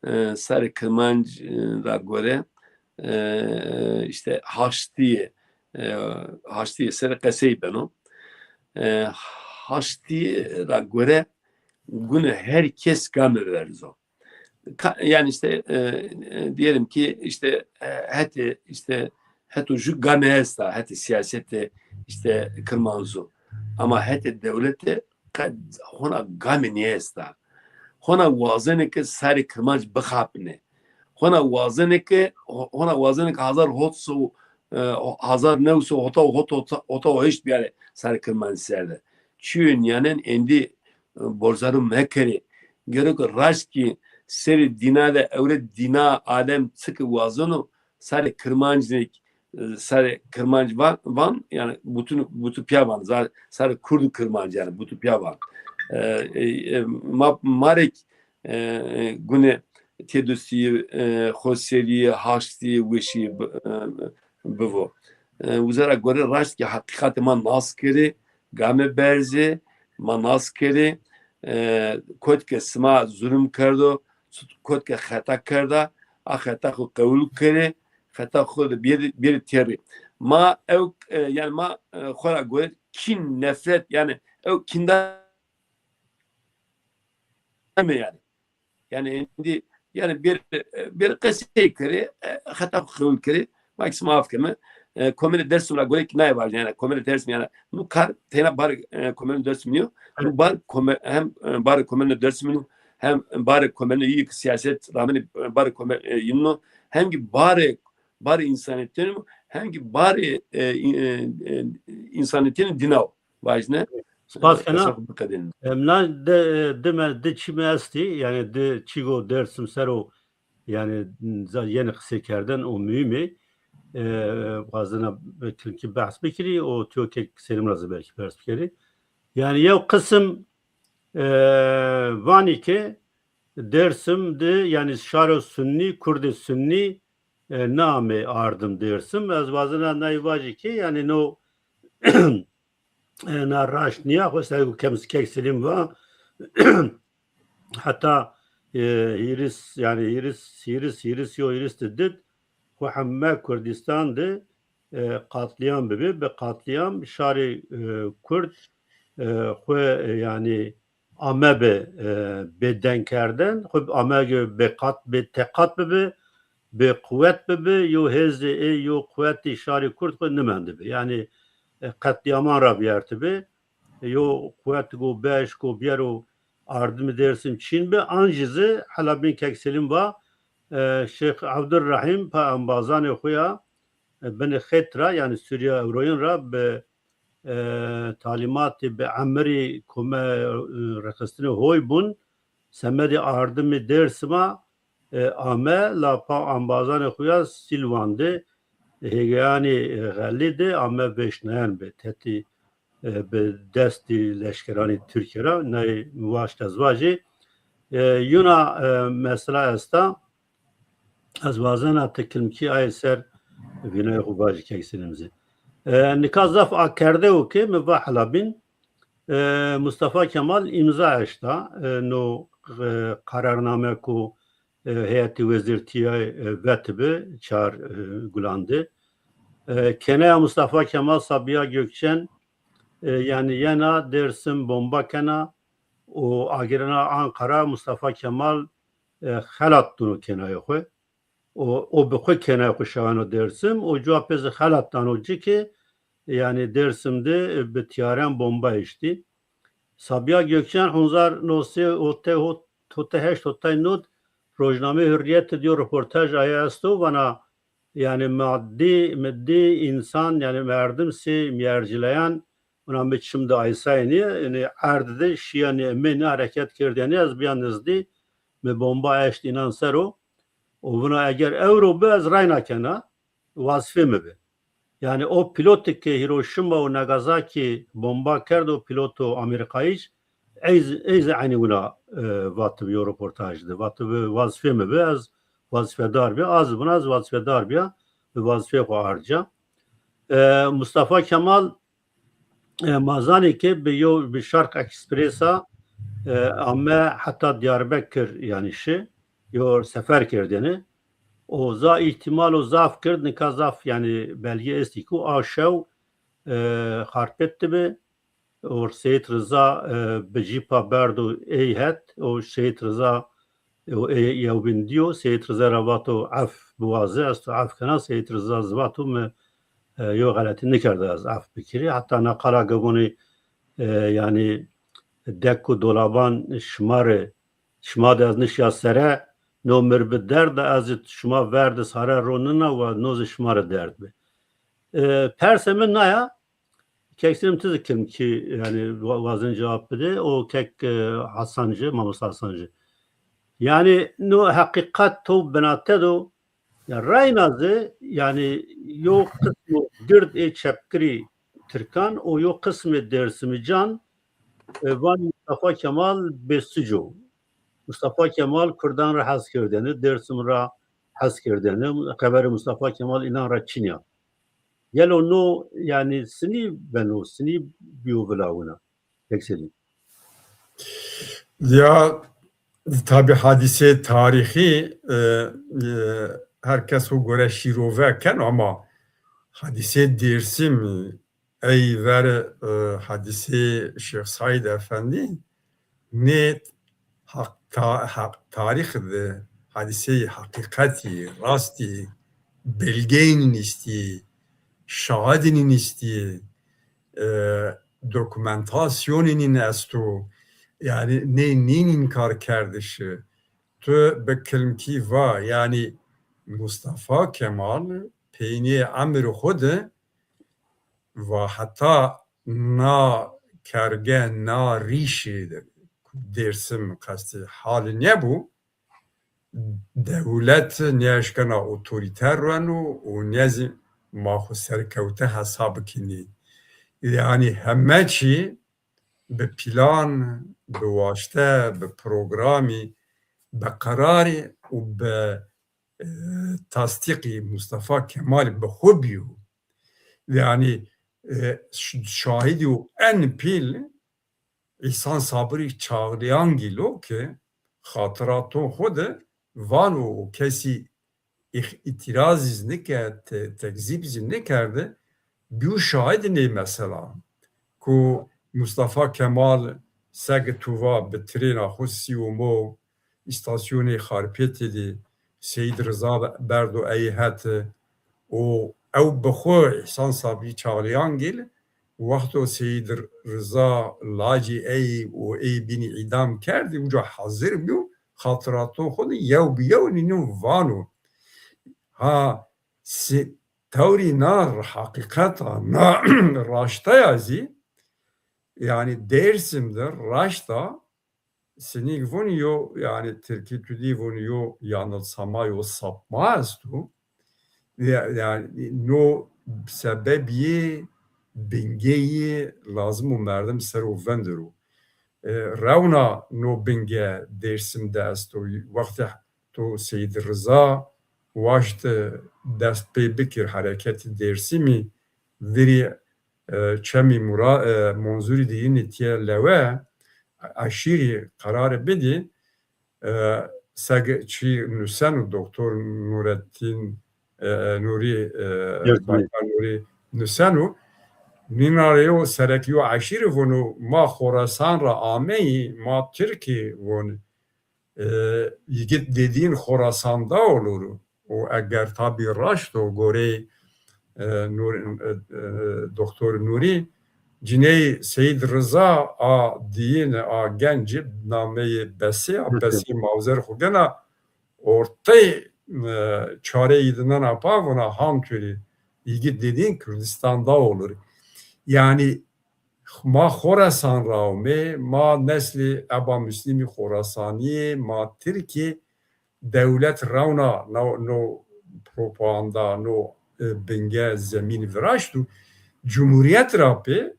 e, sarê Kirmanc, e, ra gore, e, işte haştîye, e, haştîye sere qesey beno. E, haştîye ra gore gune her kes game verzo. Ka-, yani işte, e, e, diyelim ki işte, e, hetê, işte heto ju game esta, hetê siyasete işte Kirmancu. Ama hetê dewlete qe-, hona game nêesta. Hona wazenê ke sarê Kirmanc bixapnê. Hona wazenê ke, ho-, hona wazenê ke hazar hot so, e, hazar new so hota, hot, hota, hota û heşt biyarê sarê Kirmanc ser de. Çîyo nîyanen êndî, e, borzaru mekerê. Gerek raşt kî serê dîna de ewre dîna adem çi ki wazeno, sarê Kirmanc nêk, e, sarê Kirmanc va-, van, yani butun, butû pîya van, za-, sarê Kurd û Kirmanc yani butû pîya van. E, e, e, ma, ma rê kî, e, e, gune têdostîye, e, xoserîye, haştîye, weşîye bi-, e, bivo. E, uza ra gore raşt kî heqîqatê ma nas kerê, game berzê, ma nas kerê, e, kot ke sima zulm kerdo, kot ke xeta kerda, a xeta xo qewul kerê, xeta xo de bêrê, bêrê têrî. Ma ew, e, yani ma, e, xo ra gore kîn, nefret, yani ew kînda me yani. Yani êndî Yani bir, bir qesey kerê, e, xeta xo qebul kerê, belkî sima af keme. E, Komelê Dêrsim ra gore kî naye vajîne, yani Komelê Dêrsim yani. Nu kar teyna bar, e, Komelê Dêrsim nîyo. Nu bar kome-, hem, e, bar Komelê Dêrsim nîyo, hem bar Komelê yî ki siyaset rameni, e, bar Komelê, e, yîn no, hem ki bar, bar însanîyetî nîyo, hem ki bar, e, e, e, însanîyetî dîna o. Vajîne. Spas kena. Em na de, dime, di çî mi estî, yani di çî go Dêrsim ser o, yani za-, yenî qisey kerdene, o muhîm ê. E, wazena bi-, kilimkî behs bikirî, o tîyo ke Selîm ra zî belkî behs bikerî. Yani yew qisim, e, vanî ke Dêrsim de, yani şaro sunnî, kurdê sunnî, e, naamê ardim Dêrsim. Ez wazena nay vajî ke, yani no e, na raşt nîya, xo ser ku kems-, kek Selîm va, heta, e, hîris, yani hîris, hîris, hîris yo, hîris di did, xo heme Kurdîstan de, e, qatlîam bibi, bi qatlîam şarê, e, Kurd, e, xo, e, yani ame bi, e, bêdeng kerden, xo ame ge bêqat, bêteqat bibi, bêquwet bibi, yo hêzê ê, yo quwetî şarê Kurd xo nimendibi. Yani, e, qetlîaman ra vîyertibi. E, yo quwet go beş, go biyero ardimî Dêrsim çin bi. Ancî zî hela bîn kek Selîm va, e, Şêx Evdurrehîm pa embazanê xo ya, e, binê xêt ra, yani Sûrîya ewroyin ra bi, e, talîmatî bi emirî kome, e, rexistinê hoy bun, semedê ardimî Dêrsim a, e, ame, la pa embazanê xo ya Sîlvan de, e, hêgeyanê, e, xelî de ame vêşnayan bi, tetî, e, bi destî leşkeranê Tirkîye ra, ney mi waşt ez vajî. E, yuna, e, mesela esta, ez wazena ti kilmkî aye ser vînayê xo vajî kek Selîm zî. E, nika zaf akerde o ke mi va hela bîn, e, Mustafa Kemal îmza eşta, e, no, e, kararname ku, e, heyetî wezîrtîye, e, vetibi çar, e, gulan de. E, kêneya Mustafa Kemal Sabiha Gökçen, e, yani yena Dêrsim bomba kena û agirena Anqara Mustafa Kemal, e, xelat dino kênayê xo. O, o bi xo kênayê xo şeweno Dêrsim. O cuwa pê zî xelat dano ci ke, yani Dêrsim de, e, bi tîyaren bomba eştî. Sabiha Gökçen hezar no sey hotay hot-, hotay heşt hotay nod rojnameyê Hurriyet de yo roportaj aye esto, vana, yani ma dî, mi dî însan, yani merdim sey mîercileyan, wina mi çim de aysayenî, yani erd de şiyenî, emênî hereket kerdênî, ez bîya nizdî, mi bomba eşt înan ser o. O vina eger ewro bi, ez rayna kena, wazîfê mi bi. Yani o pîlotî ke Hiroşîma û Nagasakî bomba kerd, o pîloto amerîkayîc, ey zî, ey zî eynî wina, e, vatibi yo roportaj de. Vatibi wazîfê mi bi, ez wazîfedar bîya, a zî vina ez wazîfedar bîya, bi wazîfeyê xo ard ca. E, Mustafa Kemal, e, ma zanê ke bi yo, bi Şarq Ekspresa, e, ame heta Diyarbekir, yani şi, yo sefer kerdêne. O za îhtîmalo zaf gird, nika zaf, yani belge estî ku a şew, e, Xarpêt de bi, o Seyîd Riza, e, bi cîpa berdo ey het, o Seyîd Riza, e, o ey yewbîn dîyo, Seyîd Riza ra vato ef biwaze, ez to ef kena, Seyîd Riza zî vato mi, e, yo xeletî nikerda ez ef bikirî. Heta na qala ge vonî, e, yani dek û dolaban şima rê, şima de ez nişya sere, no mi rê bi derd de, ez zî şima ver de sare ronina wa no zî şima rê derd bi. E, persê mi naya, kek Selîm ti zî kim ki, yani wa-, wazin cewab bide, o kek, e, Hasan ci, mamosta Hasan ci. Yani no heqîqet to binate do, ya reyna zî, yani yo qismo gird ê çepgirî Tirkan û yo qismê Dêrsimican, e, vanî Mustafa Kemal bêsuc o. Mustafa Kemal Kurdan ra hes kerdêne, Dêrsim ra hes kerdêne. Xeberê Mustafa Kemal înan ra çin ya. Gelo no, yani sinî beno, sinî bîyo vila wina? Pek Selîm. Ya, tabî hadîsê tarîxî, e, e, her kes xo gore şîrove keno ama hadîsê Dêrsimî ey ver, e, hadîsê Şêx Saîd Efendî nê haq ta-, haq tarîx de hadîseyî heqîqetî, rastî, belgeyî nînîstî, şahidî nînîstî, e, dokumentasyonî nîn esto. Yanî nê nîn înkar kerdişi. Tu bi kilmkî va, yanî Mustafa Kemal peynî emrî xwu de va heta na kerge, na rîşî de Dêrsim qestî halî nebû, dewlet nêeşkena otorîter weno û nê zî ma xwu serkewte hesab bikinî. Yanî heme çî bi plan, bi waşte, bi programî, bi qerarî û bi, e, tasdîqî Mustafa Kemalî bi xwu bîyo. Yanî, e, ş-, şahidî û en pîl Îhsan Sabirî Çağlayangil o ke xatiraton xwu de vano û kesî îx-, îtîrazî zî nêkerd, te-, tekzîb zî nêkerde, bîyo şahidê nê mesela. Ku Mustafa Kemal seg tu va bi trêna xwu sî û mo îstasyonê Xarpêtî de Seyîd Riza berdo ey hete û ew bi xwu Îhsan Sabirî Çağlayangil wexto Seyîd Riza lacê ey û ey bînî îdam kerdî, uca hazir bîyo, xatiraton xwu de yew bi yew nîno vano. Ha, si-, tewrî na heqîqeta, na raşteya zî, yanî Dêrsim de raşta, sinîg vûn yo, yanî tirkî tu dî vûn yo yanılsama, yo sapma esto. Ya-, yanî no sebebî, bingeyî lazim o merdim ser o vindiro. E, rewna no binge Dêrsim de esto. Wextê to Seyîd Riza waşt, e, dest pê bikir hereketî Dêrsimî, virî, e, Çemî Mura-, e, Munzurî de yînî tîye lewe, eşîrî qerarî bidî, e, seg çî nuseno doktor Nurettîn, e, Nurî, e, Baykar Nurî nuseno. Nîna rê yo serek yo eşîrî vono, ma Xorasan ra ameyî, ma Tirkî von. E, yigit dediğin Xorasanda olur. O eger tabi raşt o, gorey, e, Nur-, e, e, doktor Nurî, ciney Seyîd Riza a diyine, a genci nameyê Besê, a Besê mawzer xwu gena ortey, e, çare îdinena pa vona han türü yigit dediğin Kürdistan'da olur. Yani ma Xorasan ra omê, ma neslê Eba Muslimî Xorasanî yê, ma Tirkî, dewlet rewna no, no propaganda, no, e, binge zemîn viraşt û cumhuriyet ra pê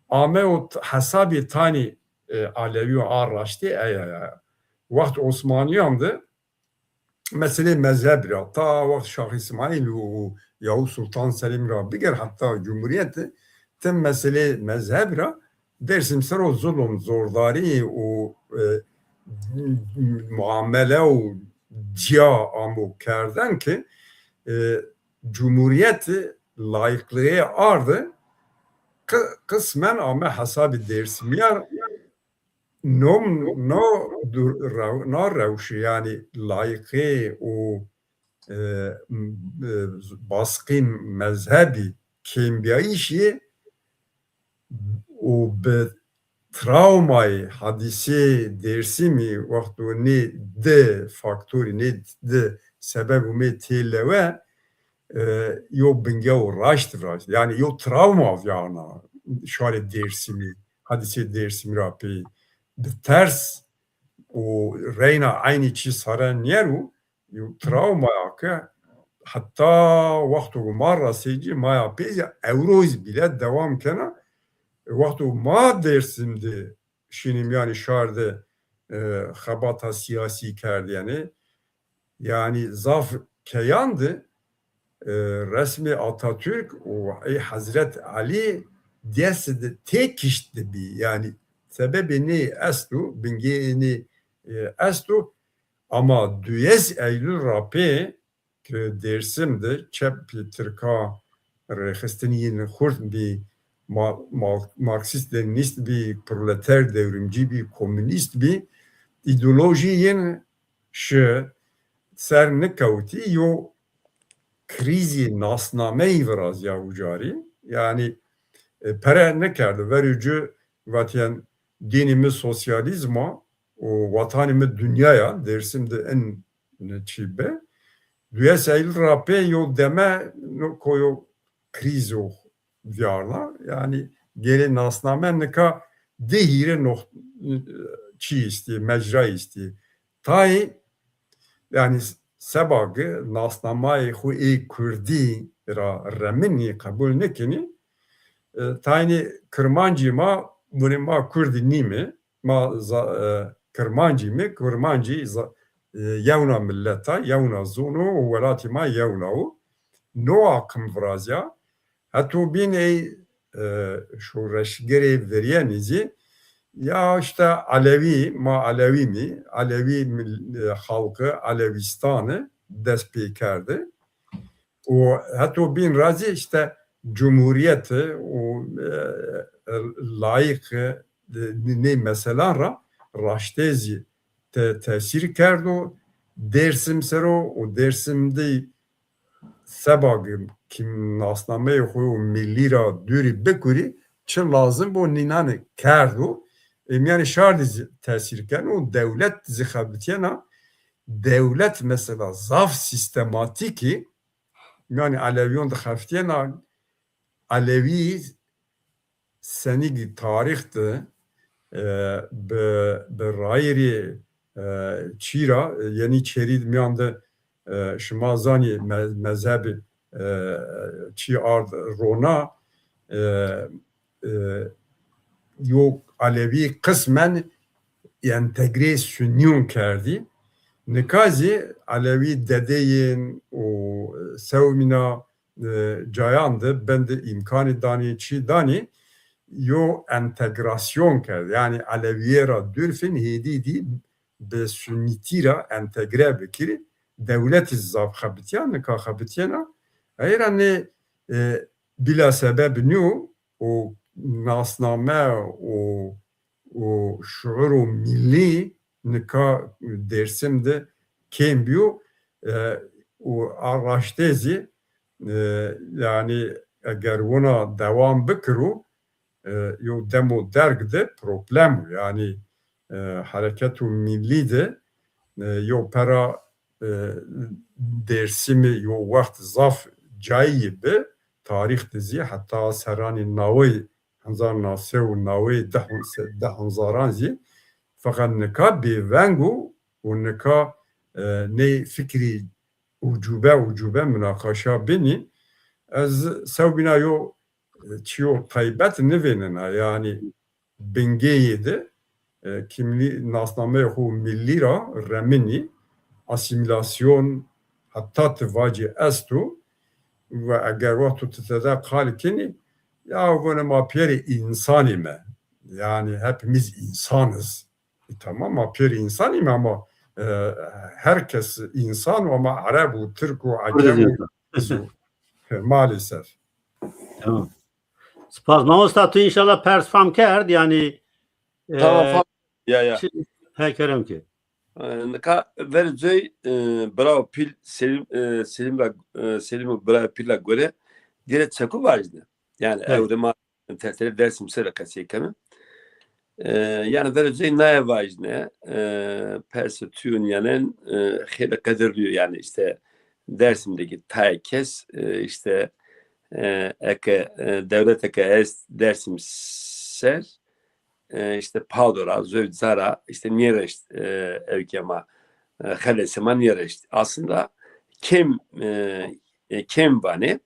ame o t-, hesabê tanî, e, Alewî a raştê eya ya. Wext Osmanîyan de meselê mezhebî ra, ta wext Şah Îsmaîl û, û Yavuz Sultan Selîm ra biger heta Cumhuriyet de tim meselê mezhebî ra Dêrsim ser o zulm, zordarî û, e, muamele û ciya amo kerden ki, e, Cumhuriyet layıklığı ardı, qı-, qısmen ame hesabî Dêrsimîyan. No, no dur-, rew-, na rewşi, yanî layîqê û, e, m-, e, baskî mezhebî kêmbîyayîşî û bi trawmayê hadîsê Dêrsimî wexto nê di faktorî, nê di sebeb û mê têlewe, e, yo bingewo raşt raşt. Yanî yo trawma vîyarna şarê Dêrsimî, hadîsê Dêrsimî ra pey bi ters û reyna eynî çî sare nêro, yo trawmaya ke heta wexto ma resêcî, maya pê zî ewro zî bîle dewam kena. Wexto ma Dêrsim de şînîm, yanî şar de, e, xebata sîyasî kerdîyenê. Yanî zaf keyan de, e, resmê Atatürk û ey Hezret Elî dest de tê kişt de bî. Yanî sebebê nê esto, bingeyê nê, e, esto, ama duyes Eylül ra pê ke Dêrsim de çepî tirka rêxistinî yin xurt bî, ma-, ma-, marksîst lenînîst bî, proleter devrimcî bî, komunîst bî, îdeolojî yin şi, ser nikewtî yo krîzî nasnameyî virazîya ucarî. Yanî e, pere nikerdo. Verê ci vatîyen dînî mi sosyalîzm a û watanî mi dinya ya, Dêrsim de in çî bi. Duyes Eylül ra pê yo deme no ko yo krîzo vîyarna. Yanî gêrê nasname nika di hîrê nox-, çî îstî, mecra îstî. Tayê, yanî seba ki nasnamayê xwu ê kurdî ra reminî, qebul nikinî, e, taynî kirmancî ma, vûnê ma kurdî nîme, ma za-, e, kirmancî mi, kirmancî za-, e, yewna millet a, yewna zon o û welatî ma yewna o. No aqim virazya. Heto bîn ey, e, şoreşgerê verîyenî zî ya işte Elewî, ma Elewî mî, Elewî mil-, e, xalqi, Elewîstani dest pê kerdi. Û heto bîn ra zî işte cumhurîyeti û, e, e, layîqi, e, nê meselan ra raştê zî te-, tesîr kerdo Dêrsim ser o û Dêrsim de seba ki, ki nasnameyê xo û milî ra dûrî bikurî, çi lazim bo nînanê kerdo. Ê mîyanê şar de zî tesîr keno, dewlet zî xebitîyena, dewlet mesela zaf sîstematîkî mîyanê Elewîyon de xebitîyena, Elewî senî ki tarîx de, e, bi, bi rayîrî, e, çî ra, e, Yenîçerî mîyan de, e, şima zanî me-, mezhebî, e, çî ard rona, e, e, yo Elewî qismen entegrê Sunnîyon kerdî. Nika zî Elewî dedeyên û sewmîna e, cayan de bende îmkanî danî, çî danî, yo entegrasyon kerd. Yanî Elewîye ra dûr fin, hêdî dî bi Sunnîtî ra entegre bikirî. Dewletî zaf xebitîya, nika xebitîyena. Ey ra nê, e, bîla sebeb nîyo û nasname û û şuuro millî nika Dêrsim de kêm bîyo, e, û a raştê zî, e, yanî eger wina dewam bikiro, e, yo demo derg de problem o. Yanî, e, hereketo millî de, e, yo pera, e, Dêrsimî yo wext zaf cayî bi, tarîx de zî heta serranê naweyî hezar navsey û naweyî, deh, deh hezaran zî. Feqet nika bêveng o û nika, e, ney fikrî ucube ucube munaqaşa binî. Ez sewbîna yo, e, çiyo taybet nivênena, yanî bingeyê de, e, kimlî, nasnameyê xo millî ra reminî, asîmîlasyon heta ti vacî esto ve eger wexto ti tede qal kenî, ya vone ma pîyerê însanî me. Yanî hepimiz insanız. E, tamam, ma pîyerê însanî me ama, e, herkes insan o ama Ereb û Tirk û Ecem û Kurd û, maalesef. Tamam. Spas. Mamosta, tu înşallah pers fam kerd, yanî, e, tamam, fam. Ya, ya. He, kerem ke. E, nika verê coy, e, birawo pîl Selîm, e, Selîm ra, e, Selîm û birawo pîl ra gore gêre çeku vajîne. Yanî, evet, ewro ma terterê Dêrsim ser qesey keme. E, yanî verê coy naye vajîne, e, persê tuyo nîyanen, e, xeylê qedirlî yo. Yanî işte Dêrsim de ki tayê kes, e, işte, e, eke, e, dewlete ke est Dêrsim ser, e, işte pado ra, zewc ca ra, işte nêreşt, e, ewkê ma, e, xelesê ma nêreşt. Aslında kêm, e, e, kêm vanê.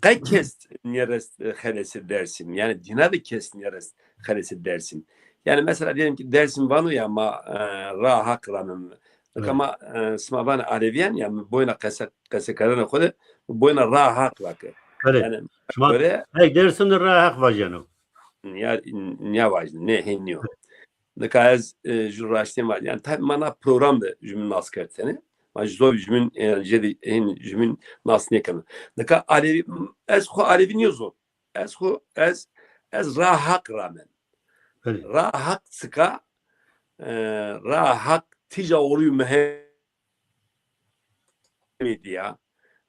Qey kes nêrest, e, xelesê Dêrsim? Yanî dîna de kes nêrest xelesê Dêrsim? Yanî mesela diyelim ki Dêrsim vano ya ma, e, Raa Haq ramen. Nika ma, e, sima vanê Elewîyen ya mi boyna qese, qesekerdene xo de boyna Raa Haq vake. Belê. Yanî şima gore hey Dêrsim de Raa Haq vajeno. Nîya, nîya vajîne, nê hên nîyo. Nika ez, e, ju raştî vajî. Yanî tabî ma na program de jumîn nas kerdêne. Ma zor jumîn, e, jêde hên jumîn nas nêkeme. Nika Elewî, ez xo Elewî nîyo zon. Ez xo, ez, ez Raa Haq ramen. Belê. Raa Haq çik a, e, Raa Haq tîja orî mi he- Medya,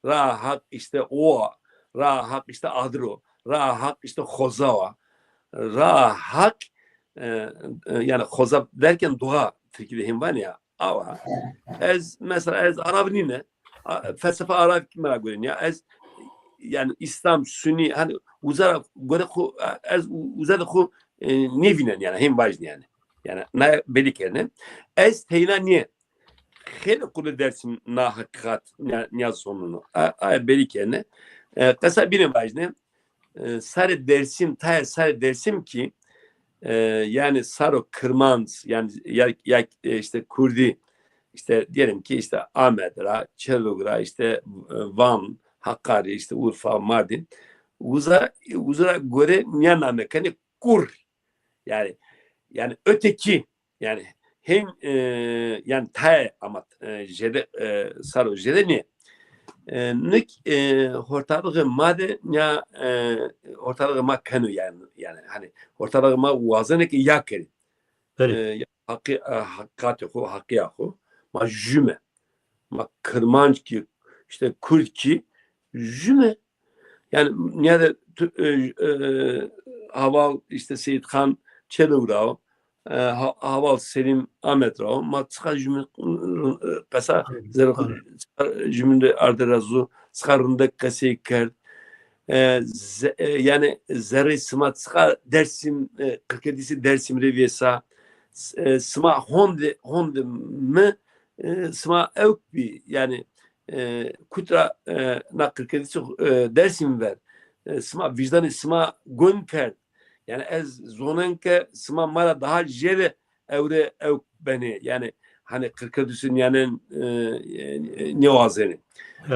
Raa Haq işte owa, Raa Haq işte adiro, Raa Haq işte xozawa, Raa Haq e, e, yani xoza derken dua Tirkî de hên vanê ya, awa. Ez mesela ez Arab nîne, a, felsefe Arab mi ra gurin ya, ez yani İslam, Sunni, hani uza ra gore xo, ez u-, uza de xo e, nêvînen yani, hên vajin yani. Yani na belî kene. Ez teyna nîye. Xeylê qule Dersim na heqîqat nîya, nîya zoneno. A, a belî kene. E, qesa bîne vajne. E, sarê Dersim, tayê sarê Dersim ki, e, yani saro Kirmanc, yani ya, ya, e, işte Kurdî, işte diyelim ki işte Ahmet ra, Çelug ra, işte e, Van, Hakkari, işte Urfa, Mardin. Uza, uza ra gore nîya name kenê kur. Yani, yani öteki, yani hem e, yani tayê ama e, jede e, saro jede nîye. E, nik e, hortalixê ma de ya e, hortalixê ma keno yani, yani hani hortalixê ma wazenê ke ya kerî. E, ya haqî, e, haqîqatê xo, haqîya xo. Ma jüme. Ma Kirmanc ki, işte Kurd ki jüme. Yani nîyade tu, e, e, haval işte Seyîd Xan Çelug ra o, e, ha-, haval Selîm Amed ra o. Ma çiqa jümle, e, qesa zerrê xo, çiqa jümle arde ra zu, çiqa rindek qesey kerd. E, ze-, e, yani zerrê sima çiqa Dersim, e, qirkerdîsê Dersim rê vêsa, s-, e, sima honde, honde mi, e, sima ewk bî. Yani e, kut ra, e, na qirkerdîsê, e, Dersim ver. E, sima vîjdanê sima gon kerd. Yani ez zonen ke sima ma ra daha jêde ewre ewk benê. Yani hani qirkerdîsê nîyanen, e, e, nêwazenê.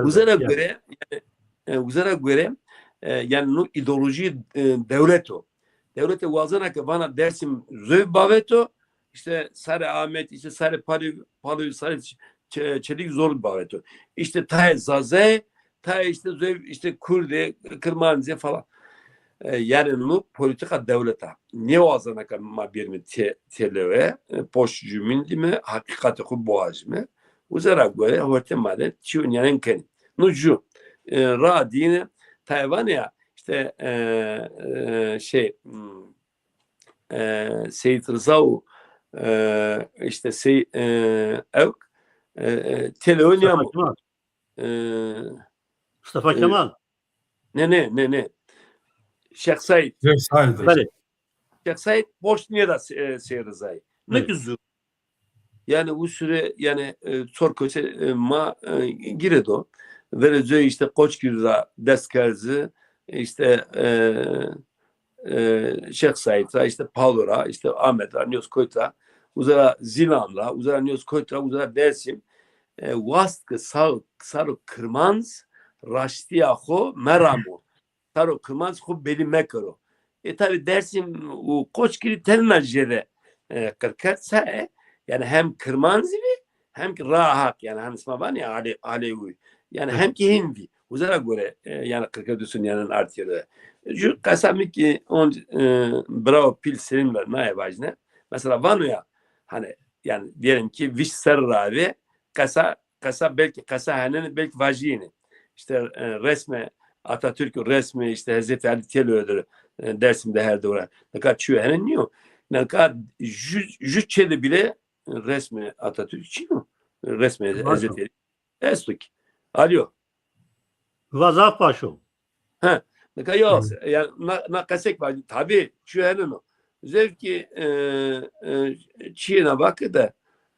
Uza ra gore, yani, e, uza ra gore, e, yani no îdeolojî, e, dewlet o. Dewlete wazena ke vana Dersim zöv baveto, işte sarê Amed, işte sarê Palo, Palo, sarê Ç-, Ç-, Çelîg zor baveto. İşte tayê Zazay, tayê işte zöv, işte Kurdê, Kirmancê falan. E, yani no politika dewleta. Nêwazena ke ma bêrime tê-, têlewe, e, poşt jumîn dîme, haqîqatê xo biwajime. Uza ra gore hortê ma de çîyo nîyanen kenê. No ju, e, ra dîne tayê vanê ya, işte, e, e, şey, hmm, e, Seyîd Riza û, e, işte Sey-, e, ewk, e, e, têlewe nîyamo. Mustafa Kemal. E, Mustafa e, Kemal. Ne, ne, ne, ne. Şêx Seîd. Şêx Seîd. Belê. Şêx Seîd poşt nêda Se-, e, Seyîd Rizayî. Niki zu. Yani u süre yani, e, çor kose, e, ma, e, girê do. Verê coy işte Qoçgirî ra dest kerd zi, işte, e, e, Şêx Seîd ra, işte Palo ra, işte Amed ra, nîyoz kotî ra, uza ra Zîlan ra, uza ra nîyoz kotî ra, uza ra Dersim, e, wast ke sa-, saro Kirmanc raştîya xo meramo. Saro Kirmanc xo belî mekero. E, tabî Dersim û Qoçgirî tenêna jêde, e, qir kerd. Sae, yani hem Kirmanc bî, hem ki Raa Haq, yani hani sima vanê Alê-, Alewî. Yani hem ki hên bî. Uza ra gore, e, yani qirkerdîsê nîyanen artîye de. Ju qesa mi ki onc, e, bira û pîl Selîm ra naye vajne. Mesela vano ya, hani, yani diyelim ki vîst serrî ra ve qesa qesa, belkî qesa henêne, belkî vajîyêne. İşte, e, resmê Atatürk, resmê işte Hezretî Alî têlewe der, e, Dersim de her dewran. Nika çîyo henên nîyo. Nika ju, ju çê de bile resmê Atatürk çin o. Resmê Hezretî Alî esto ki. Alîyo. Va zaf baş o. He, nika yo, yani na, na qesek var. Tabî, çîyo henên o. Zevkî, e, e, çîyêna vake de,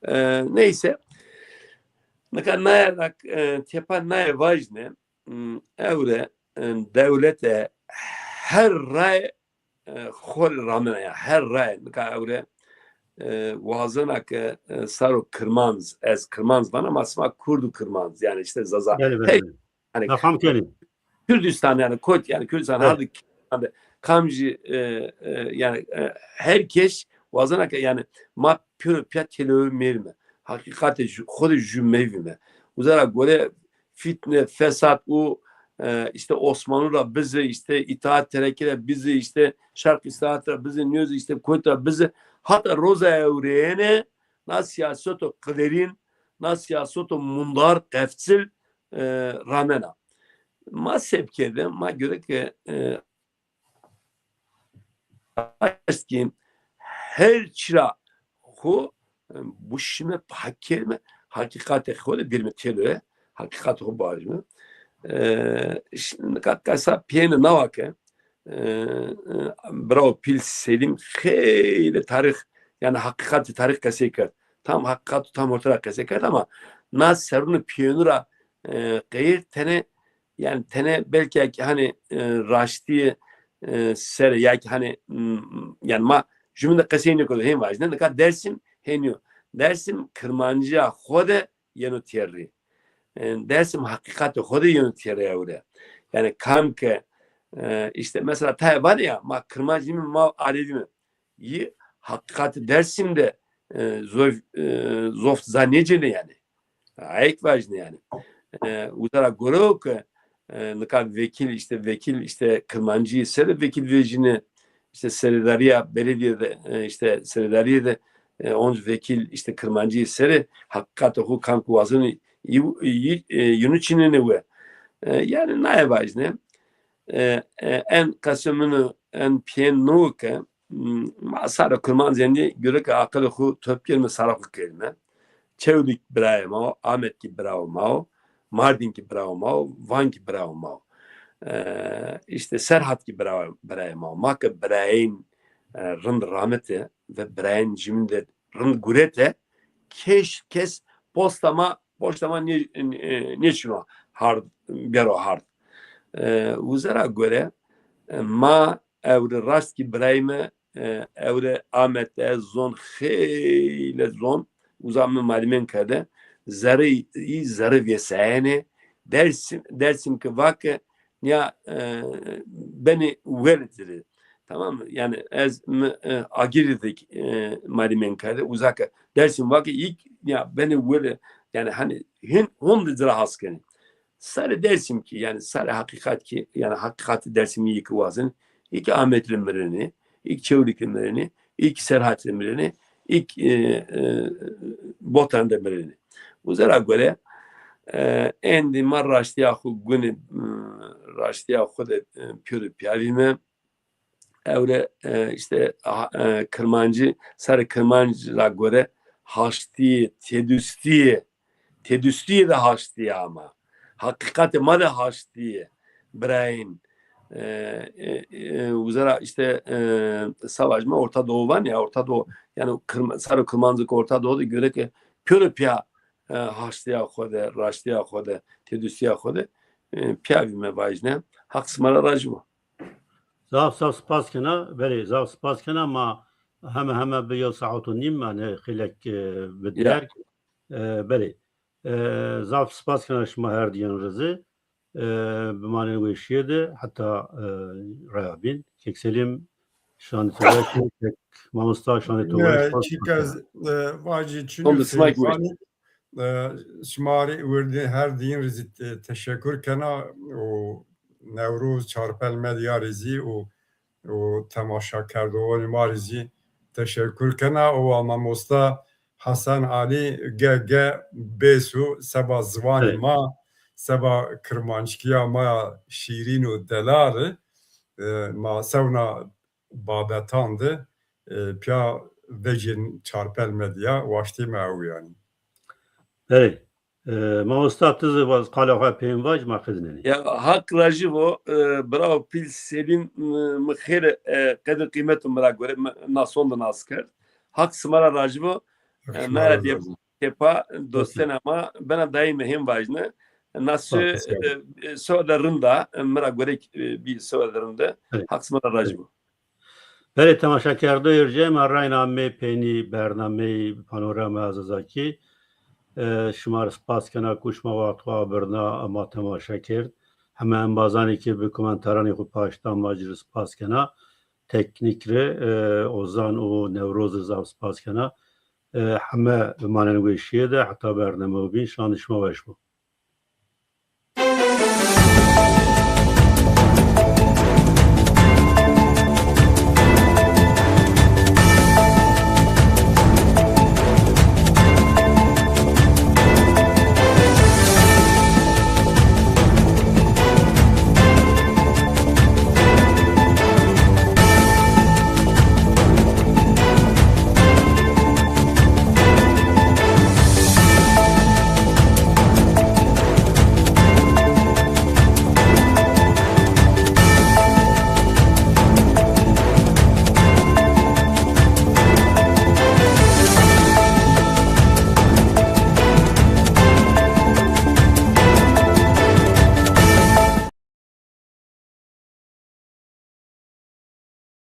e, neyse. Nika naye ra, e, tepa naye vajne, m, ewre, e, dewlete her ray, e, xo rê ramena ya, her ray. Nika ewre, e, wazena ke, e, saro Kirmanc, ez Kirmanc vana, ama sima Kurd û Kirmanc, yani işte Zaza. Belê, belê, belê. Hani Kurdistan yani kot yani Kurdistan, evet, hadi, hadi kamcî, e, e, yani, e, her kes wazena ke yani ma pêro pîya têlewe mêrime. Haqîqatê ju-, xo de jü mevîme. Uza ra gore fitne, fesat û, e, işte Osmanlı ra bizi, işte İttihat Terakki ra bizi, işte Şark Îstirahat ra bizi, nîyoz işte kot ra bizi, hata roza ewrêne na siyaseto qiderîn, na siyaseto mundar, qefçil, e, ramena. Ma sebkerde, ma göre ke, e, est ki her çira xo, e, bu şime pak kerme, hakikate xo de birme telo, e, hakikate xo barme. E, şimdi kat kasa piyene nava ke, e, e, bravo Pîl Selîm xeylê tarîx, yani hakikatê tarîx qesey kerd. Tam hakikat tam orta ra qesey kerd ama na serrûnê pîyonû ra, e, qeyr tenê, yani tenê belkî ya ki hani, e, raştîye, e, ser ya ki hani, m, yani ma jumîn de qesey nêkerd, hên vajîne. Nika Dersim hênî yo. Dersim kirmancîya xo de yeno têrî. E, Dersim hakikatê xo de yeno têrî ewre. Yani kam ke, e, işte mesela tayê vanê ya, ma kirmanc nîme, ma alevî me. Yî hakikatê Dersim de, e, zof, e, zof za nêcêne yani. Ayek vajne yani. E, uza ra gore o ke, e, nika vekîl işte, vekîl işte kirmancî ser de vekîl vejîne, işte seredarîya belediye de, e, işte seredarîye de, e, onc vekîl işte kirmancî ser de hakikatê xo kam ke wazenê yî, yî, e, yînû çînenê we. E, yani naye vajne. E, e, en qesê min o, en piyên no ke, m, ma sarê kirmanc zî gore ke aqilê xo top kerme, sara xo kerme. Çewlîg birayê ma o, Amed kî birayê ma o, Mardîn kî birayê ma o, Van kî birayê ma o. E, işte Serhat kî bira-, birayê ma o. Ma ke birayên, e, rind ramite ve birayên jumîn de rind gurete, keş, kes posta ma, poşta ma nê-, e, nêçîno hard, bero hard. E, uza ra gore, e, ma ewre raşt kî birayê mi, e, ewre Amed de zon xeylê zon, uza mi malîmen kerde, zerrê yî zerrê vêsayenê, Dersim, Dersim ke vake, ya, e, benê wele ci rê. Tamam mı? Yani ez mi, e, Agirî de, e, malîmen kerde, uza ke Dersim vake, yî, ya benê wele, yani hani hin hom de ci ra has kenê. Sarê Dersim kî, yani sarê hakikat kî, yani hakikatê Dersimî yî kî wazenê, yî kî Amed rê mirenê, yî kî Çewlîg rê mirenê, yî kî Serhat rê mirenê, yî kî, e, e, Botan de mirenê. Uza ra gore, e, endî ma raştîya xo gunê, m, raştîya xo de, e, pêro pîya vîme. Ewre, e, işte, ha, e, kirmancî, sarê kirmanc ra gore haştîye, têdustîye, têdustîye de haştîye ama. Hakikatê ma de haştîye. Birayên, e, e, e, uza ra işte, e, savaş ma Orta Doğu vanê ya, Orta Doğu, yani Kırm-, sarê kirmanc ke Orta Doğu de gore ke pêro pîya, e, haştîya xo de, raştîya xo de, têdustîya xo de, e, pîya vîme vajne. Haq sima ra rajî bo. Zaf zaf spas kena, belê, zaf spas kena, ma heme heme bi yew saet û nîm, yanî xeylek, e, bi derg. E, belê. E, zaf spas kena şima her diyen rizi. E, bimanên weşîye de heta, e, raya bîn. Kek Selîm, şanê to weş bo, kek mamosta, şanê to weş bo. Çîka ez, e, vajî çinyo. E, şima rê wirdî her diyin rê zî te-, teşekur kena û Newroz Çarpel Medya rê zî û, û temaşakerdoxanê ma rê zî teşekur kena û a mamosta Hasan Alî ge ge bêsu seba ziwanê ma, seba kirmanckîya ma ya şîrîn û delal, e, ma sewna babetan de, e, pîya vecîn Çarpel Medya, waştê me ew yanî. Belê. E, mamosta, ti zî waz qala xo peyên vaj, ma qedinenê. Ya, Haq rajî bo, e, bravo Pîl Selîm, e, mi xêre, e, qedir qîmeto mi ra gore, mi nason de nas kerd. Haq sima ra rajî bo, e, mera diye tepa, dostena ma, bena daîme hên vajne. Na se-, e, e, sewede rind a, e, mi ra gore, e, bî sewede rind a. Haq sima ra rajî bo. Belê, temaşakerdoyê ercê ma, reyna amê peynî bernameyê Panorama Zazakî. E, şima rê spas kena ku şima wext xo abirna, ma temaşa kerd. Heme embazanê ke bi komentaranê xo paşt da, ma ci rê spas kena. Teknîk rê, e, Ozan û Newroz rê zaf spas kena. E, heme bimanên weşîye de, heta bername bîn, şanê şima weş bo.